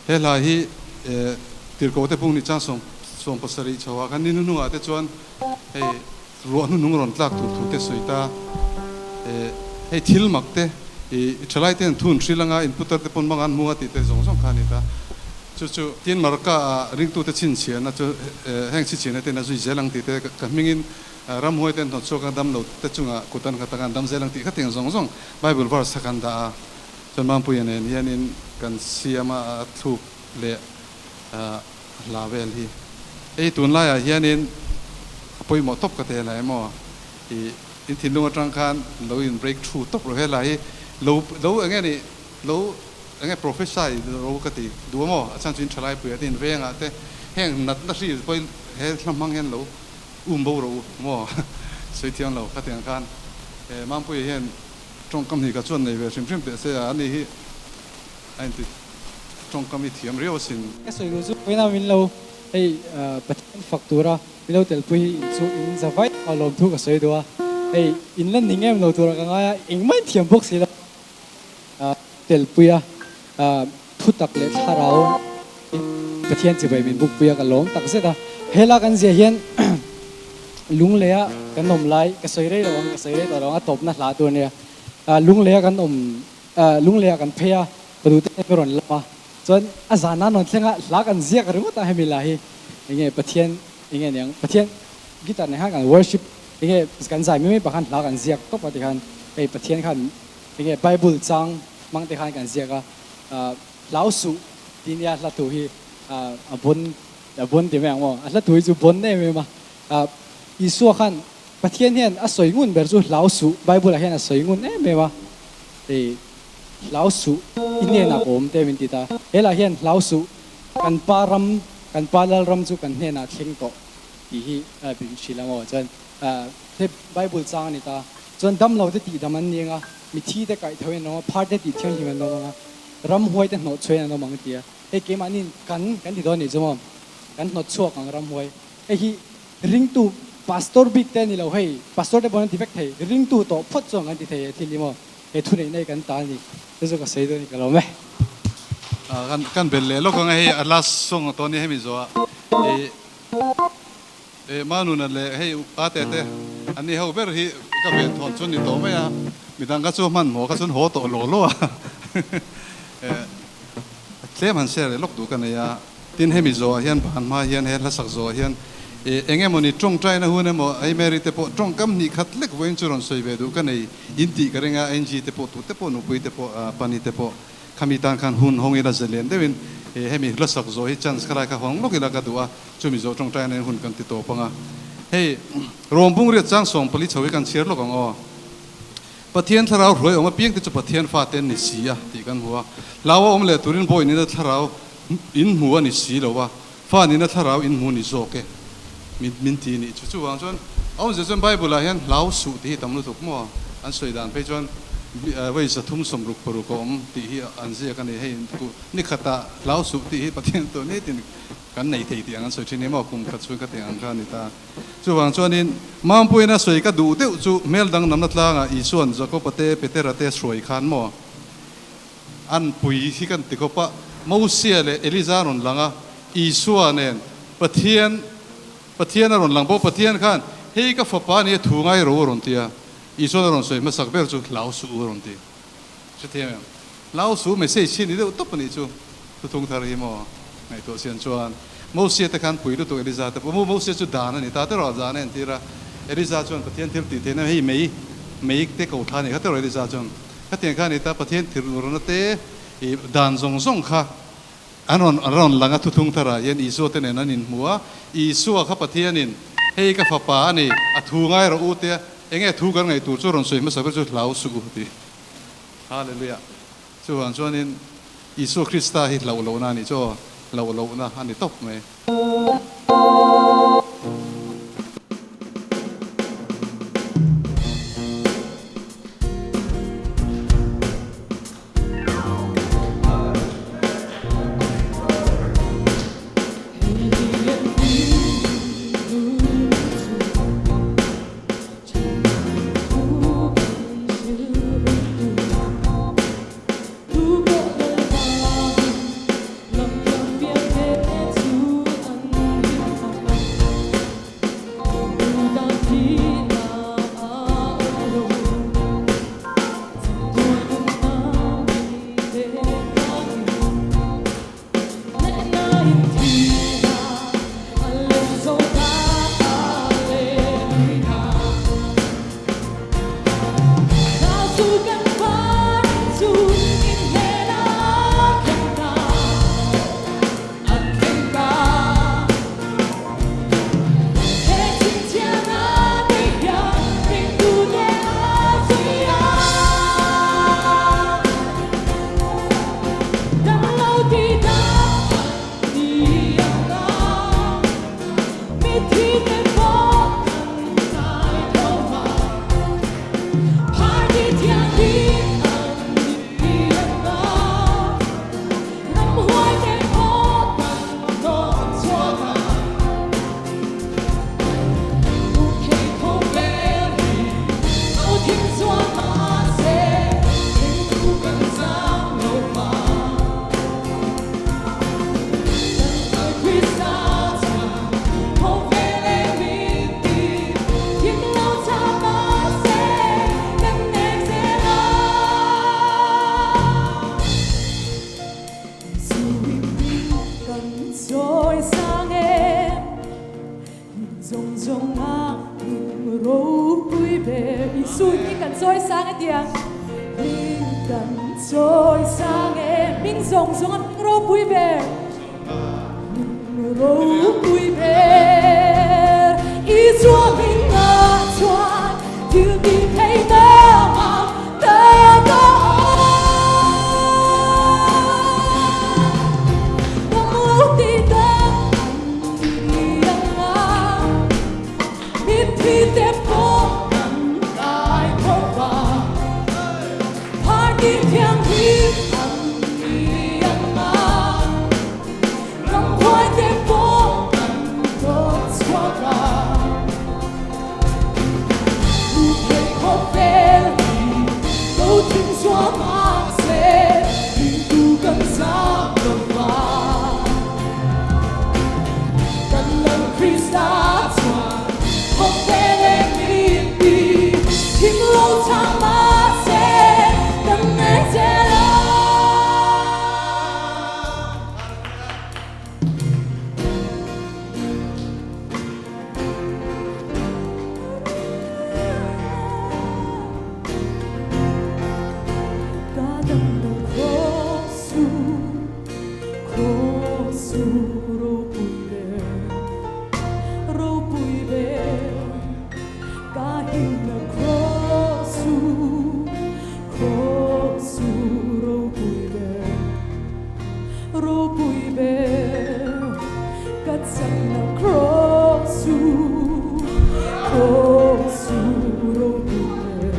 He hla hi Tirhkoh te pung ni chang 17 chho ah khan ni hnuhnung ah te chuan hei ruah hnuhnung rawn tlak tur thu te sawi ta. Hei thil mak te i thalai ten thun hril anga in putar te pawn mang an hmung a tih te zawng zawng kha a ni ta. Chu chu tin Marka ah ringtute chhinchhiahna chu heng chhichhiahna ten a zui zel ang tih te ka hmingin ramhuai ten hnawt chhuak a dam lo te chungah kut an nghat anga an dam zel ang tih kha tiang zawng zawng Bible verse kha kan dah a. Chuan Mampuia nen hianin kan siam a thluk leh hla vel hi. Hei tunlaiah hianin a pawimawh tawp ka ti helai emaw i in thinlung atang khan lo in break through tawp rawh helai hi lo lo enge ni lo enge prophesy ro ka ti duh emaw a chhan chu in thalai puiah te in vengah te heng natna hri pawhin he hla hmang hian lo um bo rawh u maw sawi thiang lo khatiang khan Mampuia hian Tawngkam hi ka chuan nei ve hrim hrim teh se a, ani hi a inti tawngkam hi thiam riau asin. Ka sawi duh chu vawiin min lo hei Pathian fak tura min lo telpui hi in chu in za vaih a lawmthu ka sawi duh a, hei in la ning em lo tura ka ngai a, engmah in thiam bawk si lo telpui a, thutak leh thlarau in Pathian chibai min bukpui a ka lawm tak zet a, hela kan zia hian Lunglei a kan awm lai ka sawi rei lo ang ka sawi rei tawh lo ang a tawpna hla tur ania Lunglei a kan awm Lunglei ah kan phei a ka duhte hi rawn lam a chuan a zan a rawn thleng a hla kan ziak ringawt a hemi lah hi enge Pathian enge niang Pathian guitar nen khan kan worship enge kan zai mai mai pah khan hla kan ziak tawp a tikhan hei Pathian khan enge Bible chang hmang te khan kan ziak a hlau suh tih nia hla thu hi a bon A bon ti mai ang maw? A hla thu hi chu bon em em a. Isua khan Pathian hian a sawi ngun ber chu hlau suh, Bible ah hian a sawi ngun em em a. Hei hlau suh i hnenah ka awm te min ti ta. He lah hian hlau suh kan pa ram, kan pa lal ram chu kan hnenah thleng tawh tih hi min hrilh a maw? Chuan he Bible chang a ni ta. Chuan damlo te tihdam an ni ang a, mithi te kaih tho in an awm a, phar te tih thianghlim an awm ang a, ramhuai te hnawh chhuahin an awm ang a ti a. Hei keimahniin kan kan ti dawn nih chu maw? Kan hnawt chhuak ang ramhuai. Hei hi ringtu pastor bik te a ni lo hei, pastor te pawh an ti vek thei, ringtu tawh phawt chuan kan ti thei e thil hi maw? He thuneihna hi kan ta a ni. Chu chu ka sawi dawn i ka lawm e. Kan kan bel leh lawk ang a hei a last song a tawn hi hemi zawh ah i e Manuna leh hei a te te an ni ho ber hi ka ven thawn chu ni tawh mai a, midang kha chu hmanhmawh kha chuan haw tawh law law a e. Tlem han share leh lawk duh ka nei a, tin hemi zawhah hian ban hma hian he hlasak zawhah hian e eng emawni tawngtaina hun emaw hei Mary te pawh tawngkam hnih khat lek vawiin chu rawn sawi ve duh ka nei in tih ka ring a, Angie te pawh tute pawh nupui te pawh Pani te pawh khami tan khan hun hawng ila zalian deuhin e hemi hlasak zawh hi chance kha lai kha hawng lawk ila ka duh a, chumi zawh tawngtaina in hun kan ti tawp ang a, hei Rawmbung riat chang 14 chho hi kan chhiar lawk ang aw. Pathian thlarau hruai awm apiang te chu Pathian fate an ni si a tih kan hmu a. Hlau a awm leh turin bawi nina thlarau in hmu a ni si lo a, fa nina thlarau in hmu ni zawk e min min ti nih chu. Chuvang chuan a awmzia chuan Bible ah hian hlau suh tih hi tam lutuk maw? An sawi dan phei chuan vawi 366 a awm tih hi an ziak a ni. Hei ni khatah hlau suh tih hi Pathian tur nitin kan nei thei tih ang an sawi thin hi maw? Kum khat chhung ka tih ang kha a ni ta. Chuvang chuanin, Mampuiin a sawi ka duh deuh chu hmel dangdamna tlangah Isua'n Jakoba te, Petera te hruai khan maw? An pui hi kan ti khawp a, Mosia leh Eliza rawn lang a, Isua nen Pathian, Pathian a rawn lang bawk, Pathian khan, Hei ka fapa nia thu ngai ro a rawn ti a, Isua'n a rawn sawi hmasak ber chu hlau suh u a rawn ti. Hrethiam em? Hlau su message hi ni deuh tawp a nih chu. Thuthung thar hi maw? Ngaihtuah sian chuan Mosia te khan pui lutuk Eliza te pawh. Maw Mosia chu dan a ni ta teraw a dan a entir a. Eliza chuan Pathian thil tih theihna hei mei mei te ko thla a nih kha teraw Eliza chuan khatiang kha a ni ta Pathian thil urna te ih dan zawng zawng kha an rawn an rawn lang a thuthung tharah hian Isua te nen an inhmu a. Isua kha Pathianin hei ka fapa a ni a thu ngai rawh u tia enge thu kan ngaih tur chu rawn sawi hmasa ber chu hlau suh u tih. Hallelujah. Chuvang chuanin Isua Krista hi hlauh lohna a nih chu aw, hlauh lohna a ni tawp mai. zawnga hming ropui ber. Isu hming kan chawi sang e tiang. Hming kan chawi sang e. Hming zawng zawnga hming ropui ber. Hming ropui ber. Isua hmingah chuan thil tih theihna mak tak a awm. Dam lo tih dam an ni ang a, mitthi te pawh kan kai tho va. Party thianghlim an ni ang a, ramhuai te pawh kan dawt chhuak a. Hmuh khawvel hi lo thing zuam ah se ringtu kan zam lo va. Kan Lal Krista chuan khawvel eng min ti thim lo chang mah se kan nei zel a. Ka dam lo Krosu, Krosu ropui ber, ropui ber. Ka himna Krosu, Krosu ropui ber. Ropui ber ka chakna Krosu, Krosu ropui ber,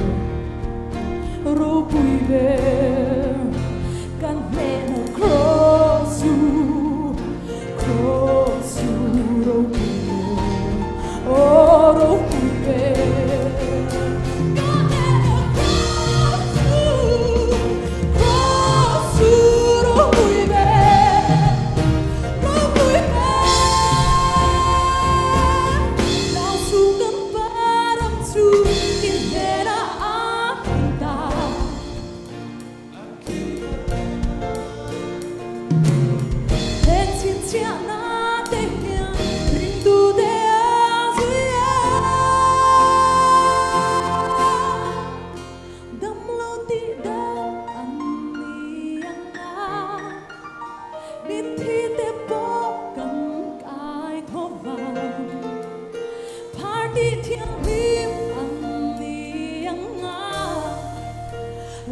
ropui ber kan hnehna Krosu, Krosu ropui ber, aw ropui ber ka hnehna Krosu, Krosu ropui ber, ropui ber. Lau su kan param chu in hnenah a thleng ta. He chhinchhiahna te hian ringtute a zui a. Damlo tih dang an ni ang a, mitthi te pawh kan kai tho vang. Party thianghlim an ni ang a,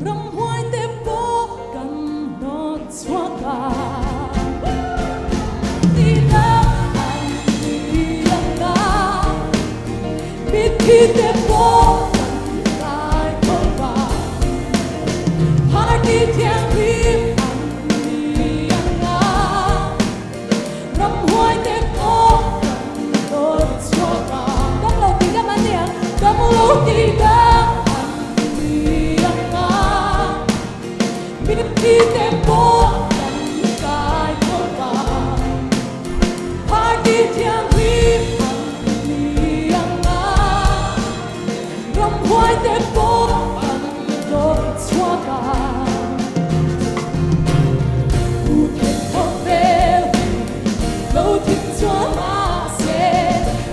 ramhuai te pawh kan hnawt chhuak a. Tih dang an ni ang a, Mitthi te pawh kan kai tho va, Party thianghlim an ni ang a, Ramhuai te pawh kan dawt chhuak a. Dam lo tih dam an ni ang, dam lo tih dam an ni ang a, Mitthi te pawh kan kai tho va. Party thianghlim an ni ang a, ramhuai te pawh an dawt chhuak a. Pu theih khawvel hi lo thim chuan mahse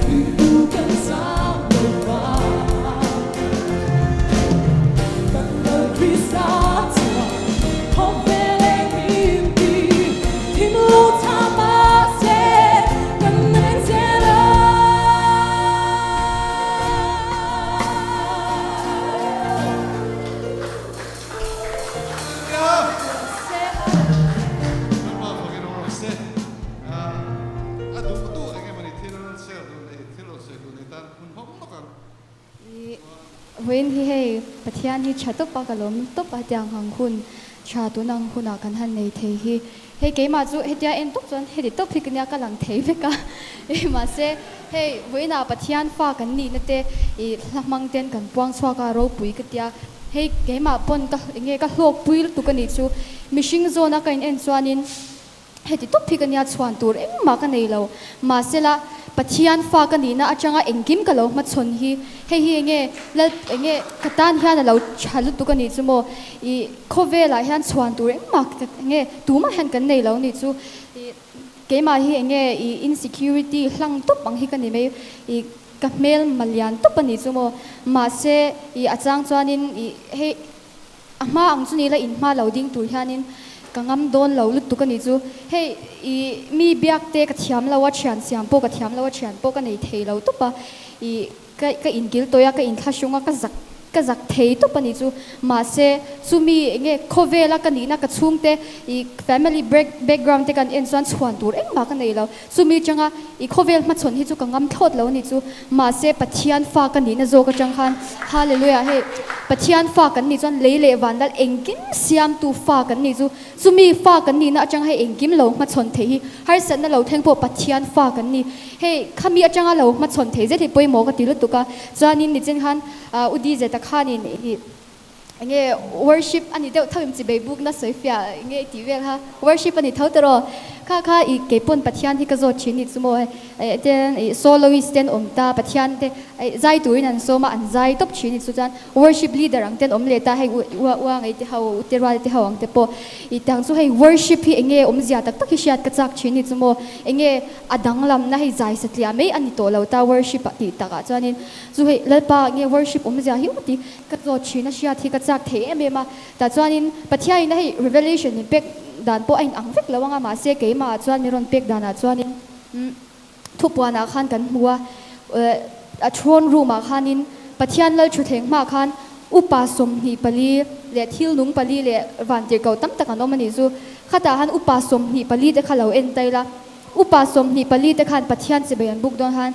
ringtu kan zam lo va. Kan Lal Krista chuan khawvel eng in ti thim lo tha mahse kan nen zel a. Lalpa fakin awm rawh se. A duh duh eng emawni thil share duh nei, thil rawn sawi duh nei tan hun hawng lawk ang. I vawiin hi hei Pathian hi tha tawp a, ka lawm tawp a tiang ang hun tha tun ang hunah kan han nei thei hi. Hei keimah chu hetia en tawp chuan heti tawp hi ka nia ka lang thei vek a mahse hei vawiinah Pathian fa kan nihna te i hla hmang ten kan puang chhuak a ropui ka tia hei keimah pawn ka enge ka hlawkpui lutuk a nih chu mihring zawna ka in en chuanin Heti tawp hi ka nia chhuan tur engmah ka nei lo. Mahsela, Pathian fa ka nihna atanga engkim ka lo hmachhawn hi, hei hi enge Lal enge ka tan hian a lo tha lutuk a nih chu maw? Ih, khawvelah hian chhuan tur engmah enge tumah hian kan nei lo nih chu. Ih, keimah hi enge ih insecurity hlang tawp ang hi ka ni mai. Ih. ka hmel malian tawp a ni chu maw. Mahse i a chang chuanin i hei a hma ang chu ni ila in hma lo ding tur hianin ka ngam dawn lo lutuk a ni chu. Hei i mi biak te ka thiam lo a, thian siam pawh ka thiam lo a, thian pawh ka nei thei lo tawp a. I Ka ka inkil tawih a, ka inthlahrung a, ka zak ka zak thei tawp a nih chu. Mahse, chumi enge khawvela ka nihna ka chhungte i family break background te kan en chuan chhuan tur engmah ka nei lo. Chumi atanga i khawvel hmachhawn hi chu ka ngam thlawt lo a nih chu. Mahse, Pathian fa ka nihna zawk atang khan Hallelujah hei Pathian fa kan nih chuan lei leh van lal engkim siamtu fa kan nih chu. Chumi fa kan nihna atanga hei engkim lo hmachhawn theih hi harsatna lo thleng pawh Pathian fa kan ni. Hei khami atanga lo hmachhawn theih zet hi pawimawh ka ti lutuk a, chuanin nichin khan U DJ ta khanin ih enge worship a ni deuh tho im chi bei bukna sawi fiah enge i tih vel kha worship a ni tho tawh rawh. Kha kha ih keipawn Pathian hi ka zawt thin ni chu maw hei ten ih soloist ten awm ta Pathian te zai turin an sawm a an zai tawp thin ni chu chuan Worship leader ang ten awm leh ta hei ua ua ngei te ho u te rual te ho ang te pawh i tang chu hei worship hi enge awmzia tak tak hi hriat ka chak thin ni chu maw enge a danglam na hei zai satliah mai a ni tawh lo ta worship ah tih tak ah chuanin chu hei Lalpa nge worship awmzia hi aw ti ka zawt thin a hriat hi ka chak thei em em a tah chuanin Pathianin a hei revelation min pek dan pawh a in ang vek lo anga mahse keimah ah chuan min rawn pek dan ah chuanin umm Thupuan ah khan kan hmu a, a throne room ah khanin Pathian lal thutthleng hmaah khan upa 24 leh thil nung pali leh vantirhkoh tam tak an awm a nih chu. Khatah khan upa 24 te kha lo en ta ila, upa 24 te khan Pathian chibai an buk dawn khan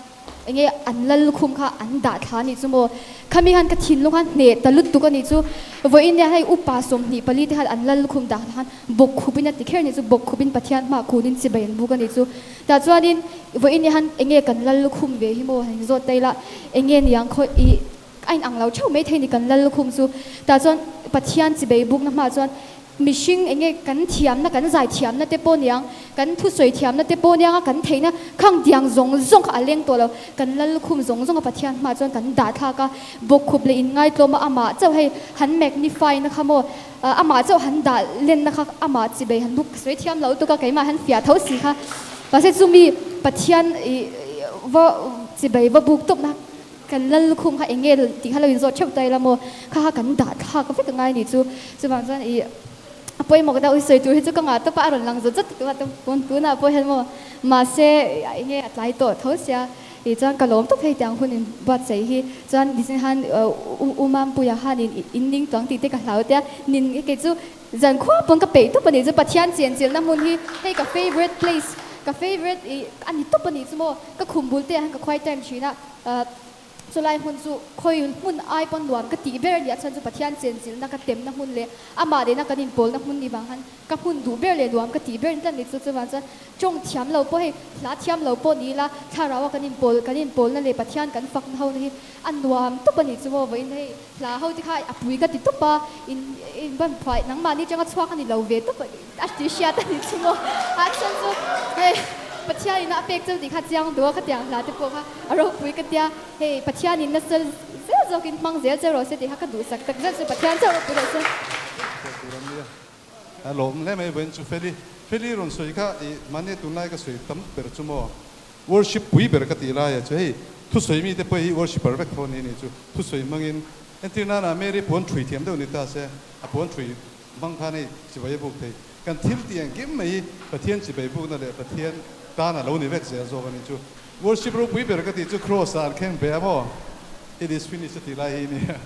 enge an lal lukhum kha an dah thla a nih chu maw. Khami khan ka thinlung khan hneh ta lutuk a nih chu. Vawiin nia hei upa 24 te khan an lal lukhum dah thla khan bawk khupin a ti kher a nih chu, bawk khupin Pathian hmaah kunin chibai an buk a nih chu. Tah chuanin vawiin hi han enge kan lal lukhum ve hi maw han inzawt ta ila, enge niang khaw i a in ang lo theuh mai thei ni kan lal lukhum chu. Tah chuan Pathian chibei bukna hmaah chuan mihring enge kan thiamna kan zai thiamna te pawh niang, kan thusawi thiamna te pawh niang a kan theihna khang tiang zawng zawng kha a leng tawh lo. Kan lal lukhum zawng zawng a Pathian hmaah chuan kan dah thlak a, bawkkhup leh inngaihtlawm a amah chauh hei han magnify na kha maw Amah chauh han dah lenna kha amah chibei han buk sawi thiam lo tuk a, keimah han fiah tho si kha. Mahse chumi Pathian i va chibei va buk tawpna kan lal lukhum kha eng nge tih kha lo inzawt theuh ta ila maw, kha kha kan dah thlak vek angai ni chu. Chuvang chuan i a pawimawh ka ta ui sawi tur hi chu ka ngah tawp a, a rawn lang zawt zawt tuk a tunah pawh hian maw mahse eng nge a tlai tawh tho sia. Tih chuan ka lawm tawp hei tiang hun in buatsaih hi chuan nichin khan U Mampuia khan in in ning tuang tih te ka hlau tia nin kei chu zan khua pawn ka peih tawp a nih chu Pathian chenchilhna hmun hi hei ka favourite place ka favourite ih a ni tawp a nih chu maw ka khum bul te ah khan ka khuai time thin a chulai hmun chu khawi hmun ai pawn nuam ka tih ber a nih a chhan chu Pathian chenchilhna ka temna hmun leh amah nena kan inpawlna hmun ni vang khan Ka hmun duh ber leh nuam ka tih ber tlat ni chu chuvang chuan tawng thiam lo pawh hei hla thiam lo pawh ni ila thlarau a kan inpawl kan inpawlna leh Pathian kan fakna ho na hi a nuam tawp a ni chu maw vawiin hei hla ho te kha a pui ka ti tawp a in in ban phuai nangmahni atanga chhuak a ni lo ve tawp a ti hriat a ni chu maw a chhan chu hei Pathian in a pek cheu tih kha chiang duh a khatiang hla te pawh kha a ropui ka tia hei Pathian in nasa zel zawkin hmang zel che rawh se tih kha ka duhsak tak zet chu Pathian chauh ropui rawh se. A lawm hle mai vawiin chu Feli. Feli rawn sawi kha i mahni tunlai ka sawi tam ber chu maw worship pui ber ka tih laia chu hei thusawi mite pawh hi worshipper vek tho ni ni chu thusawi hmangin entir nana Mary puan thui thiam deuh ni ta se a puan thui hmang khan hei chibai a buk thei kan thil tih engkim mai hi Pathian chibai bukna leh Pathian tan a lo ni vek zel zawk a ni chu worship ropui ber ka tih chu cross ah an kheng ve a maw it is finished a tih lai hi nia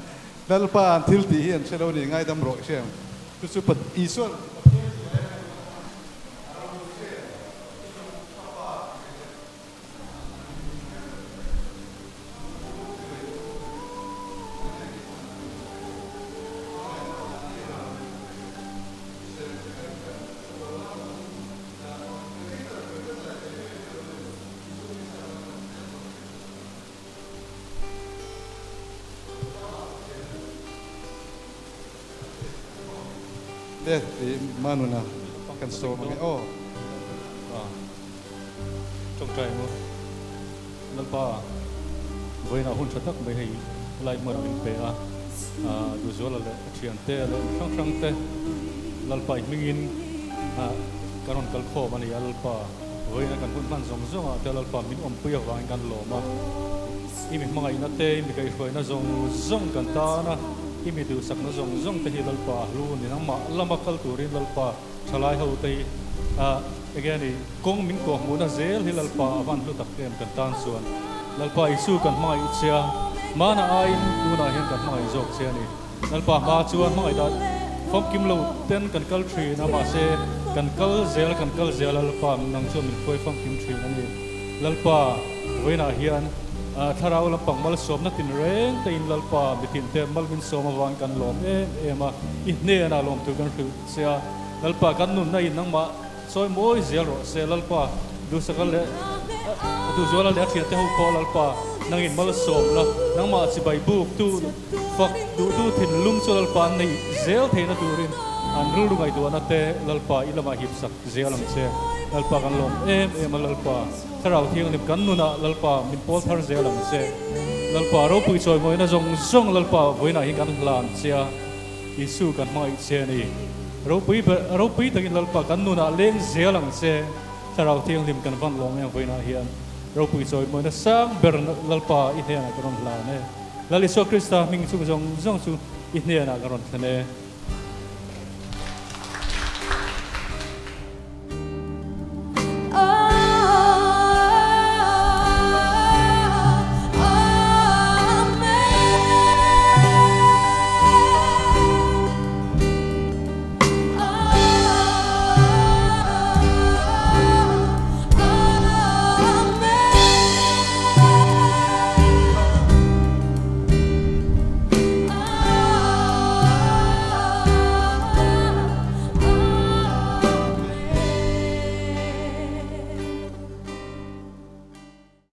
Lalpa an thil tih hi an hre lo ni ngaidam rawh i hriang. Chu chu Isua'n Pathian chibai a hmu kha a ro hre ka Pa ti ve leh Le i Manuna kan sawm ang e aw. Tawngtai maw Lalpa vawiinah hun tha tak mai hei lai hmun min pe a, Duhzuala leh a thiante leh mi hrang hrang te Lalpa i hmingin kan rawn kal khawm a ni a, Lalpa vawiina kan hun hman zawng zawngah te Lalpa min awmpui avangin kan lawm a. I mi hmangaihna te, i mi kaihhruaina zawng zawng kan tan a, i mi duhsakna zawng zawng te hi Lalpa hlu ni. Nangmah lama kal turin Lalpa thalai ho te hi enge a ni, kawng min kawh hmuhna zel hi Lalpa a van hlu tak em kan tan chuan. Lalpa Isu kan hmangaih che a, hmana aiin tunah hian kan hmangaih zawk che a ni. Lalpa hma chuan hmangaih dah famkim lo ten kan kal thin a, mahse kan kal zel kan kal zel a, Lalpa nang chuan min hruai famkim thin a ni. Lalpa vawiinah hian thlarau lampang malsawmna tin reng tein Lalpa mitin te mal min sawm avangin kan lawm em em a, i hnenah lawmtu kan hrilh che a, Lalpa kan nunna in nangmah Sawi mawi zel rawh se Lalpa, Duhsaka leh Duhzuala leh a thiante ho pawh Lalpa nangin malsawm la, nangmah chibai buk tu fak duhtu thinlung chu Lalpa an neih zel theihna turin an rilru ngaihtuahna te Lalpa i lamah hip sak zel ang che. Lalpa kan lawm em em a Lalpa, Thlarau Thianghlim kan nunah Lalpa min pawl thar zel ang che. Lalpa ropui chawimawina zawng zawng Lalpa vawiinah hi kan hlan che a. Isu kan hmangaih che a ni. Ropui ber, ropui takin Lalpa kan nunah leng zel ang che. Thlarau Thianghlim kan van lawm em vawiinah hian. Ropui chawimawina sang ber Lalpa i hnenah ka rawn hlan e. Lal Isua Krista hming chung zawng zawng chu i hnenah ka rawn thlen e.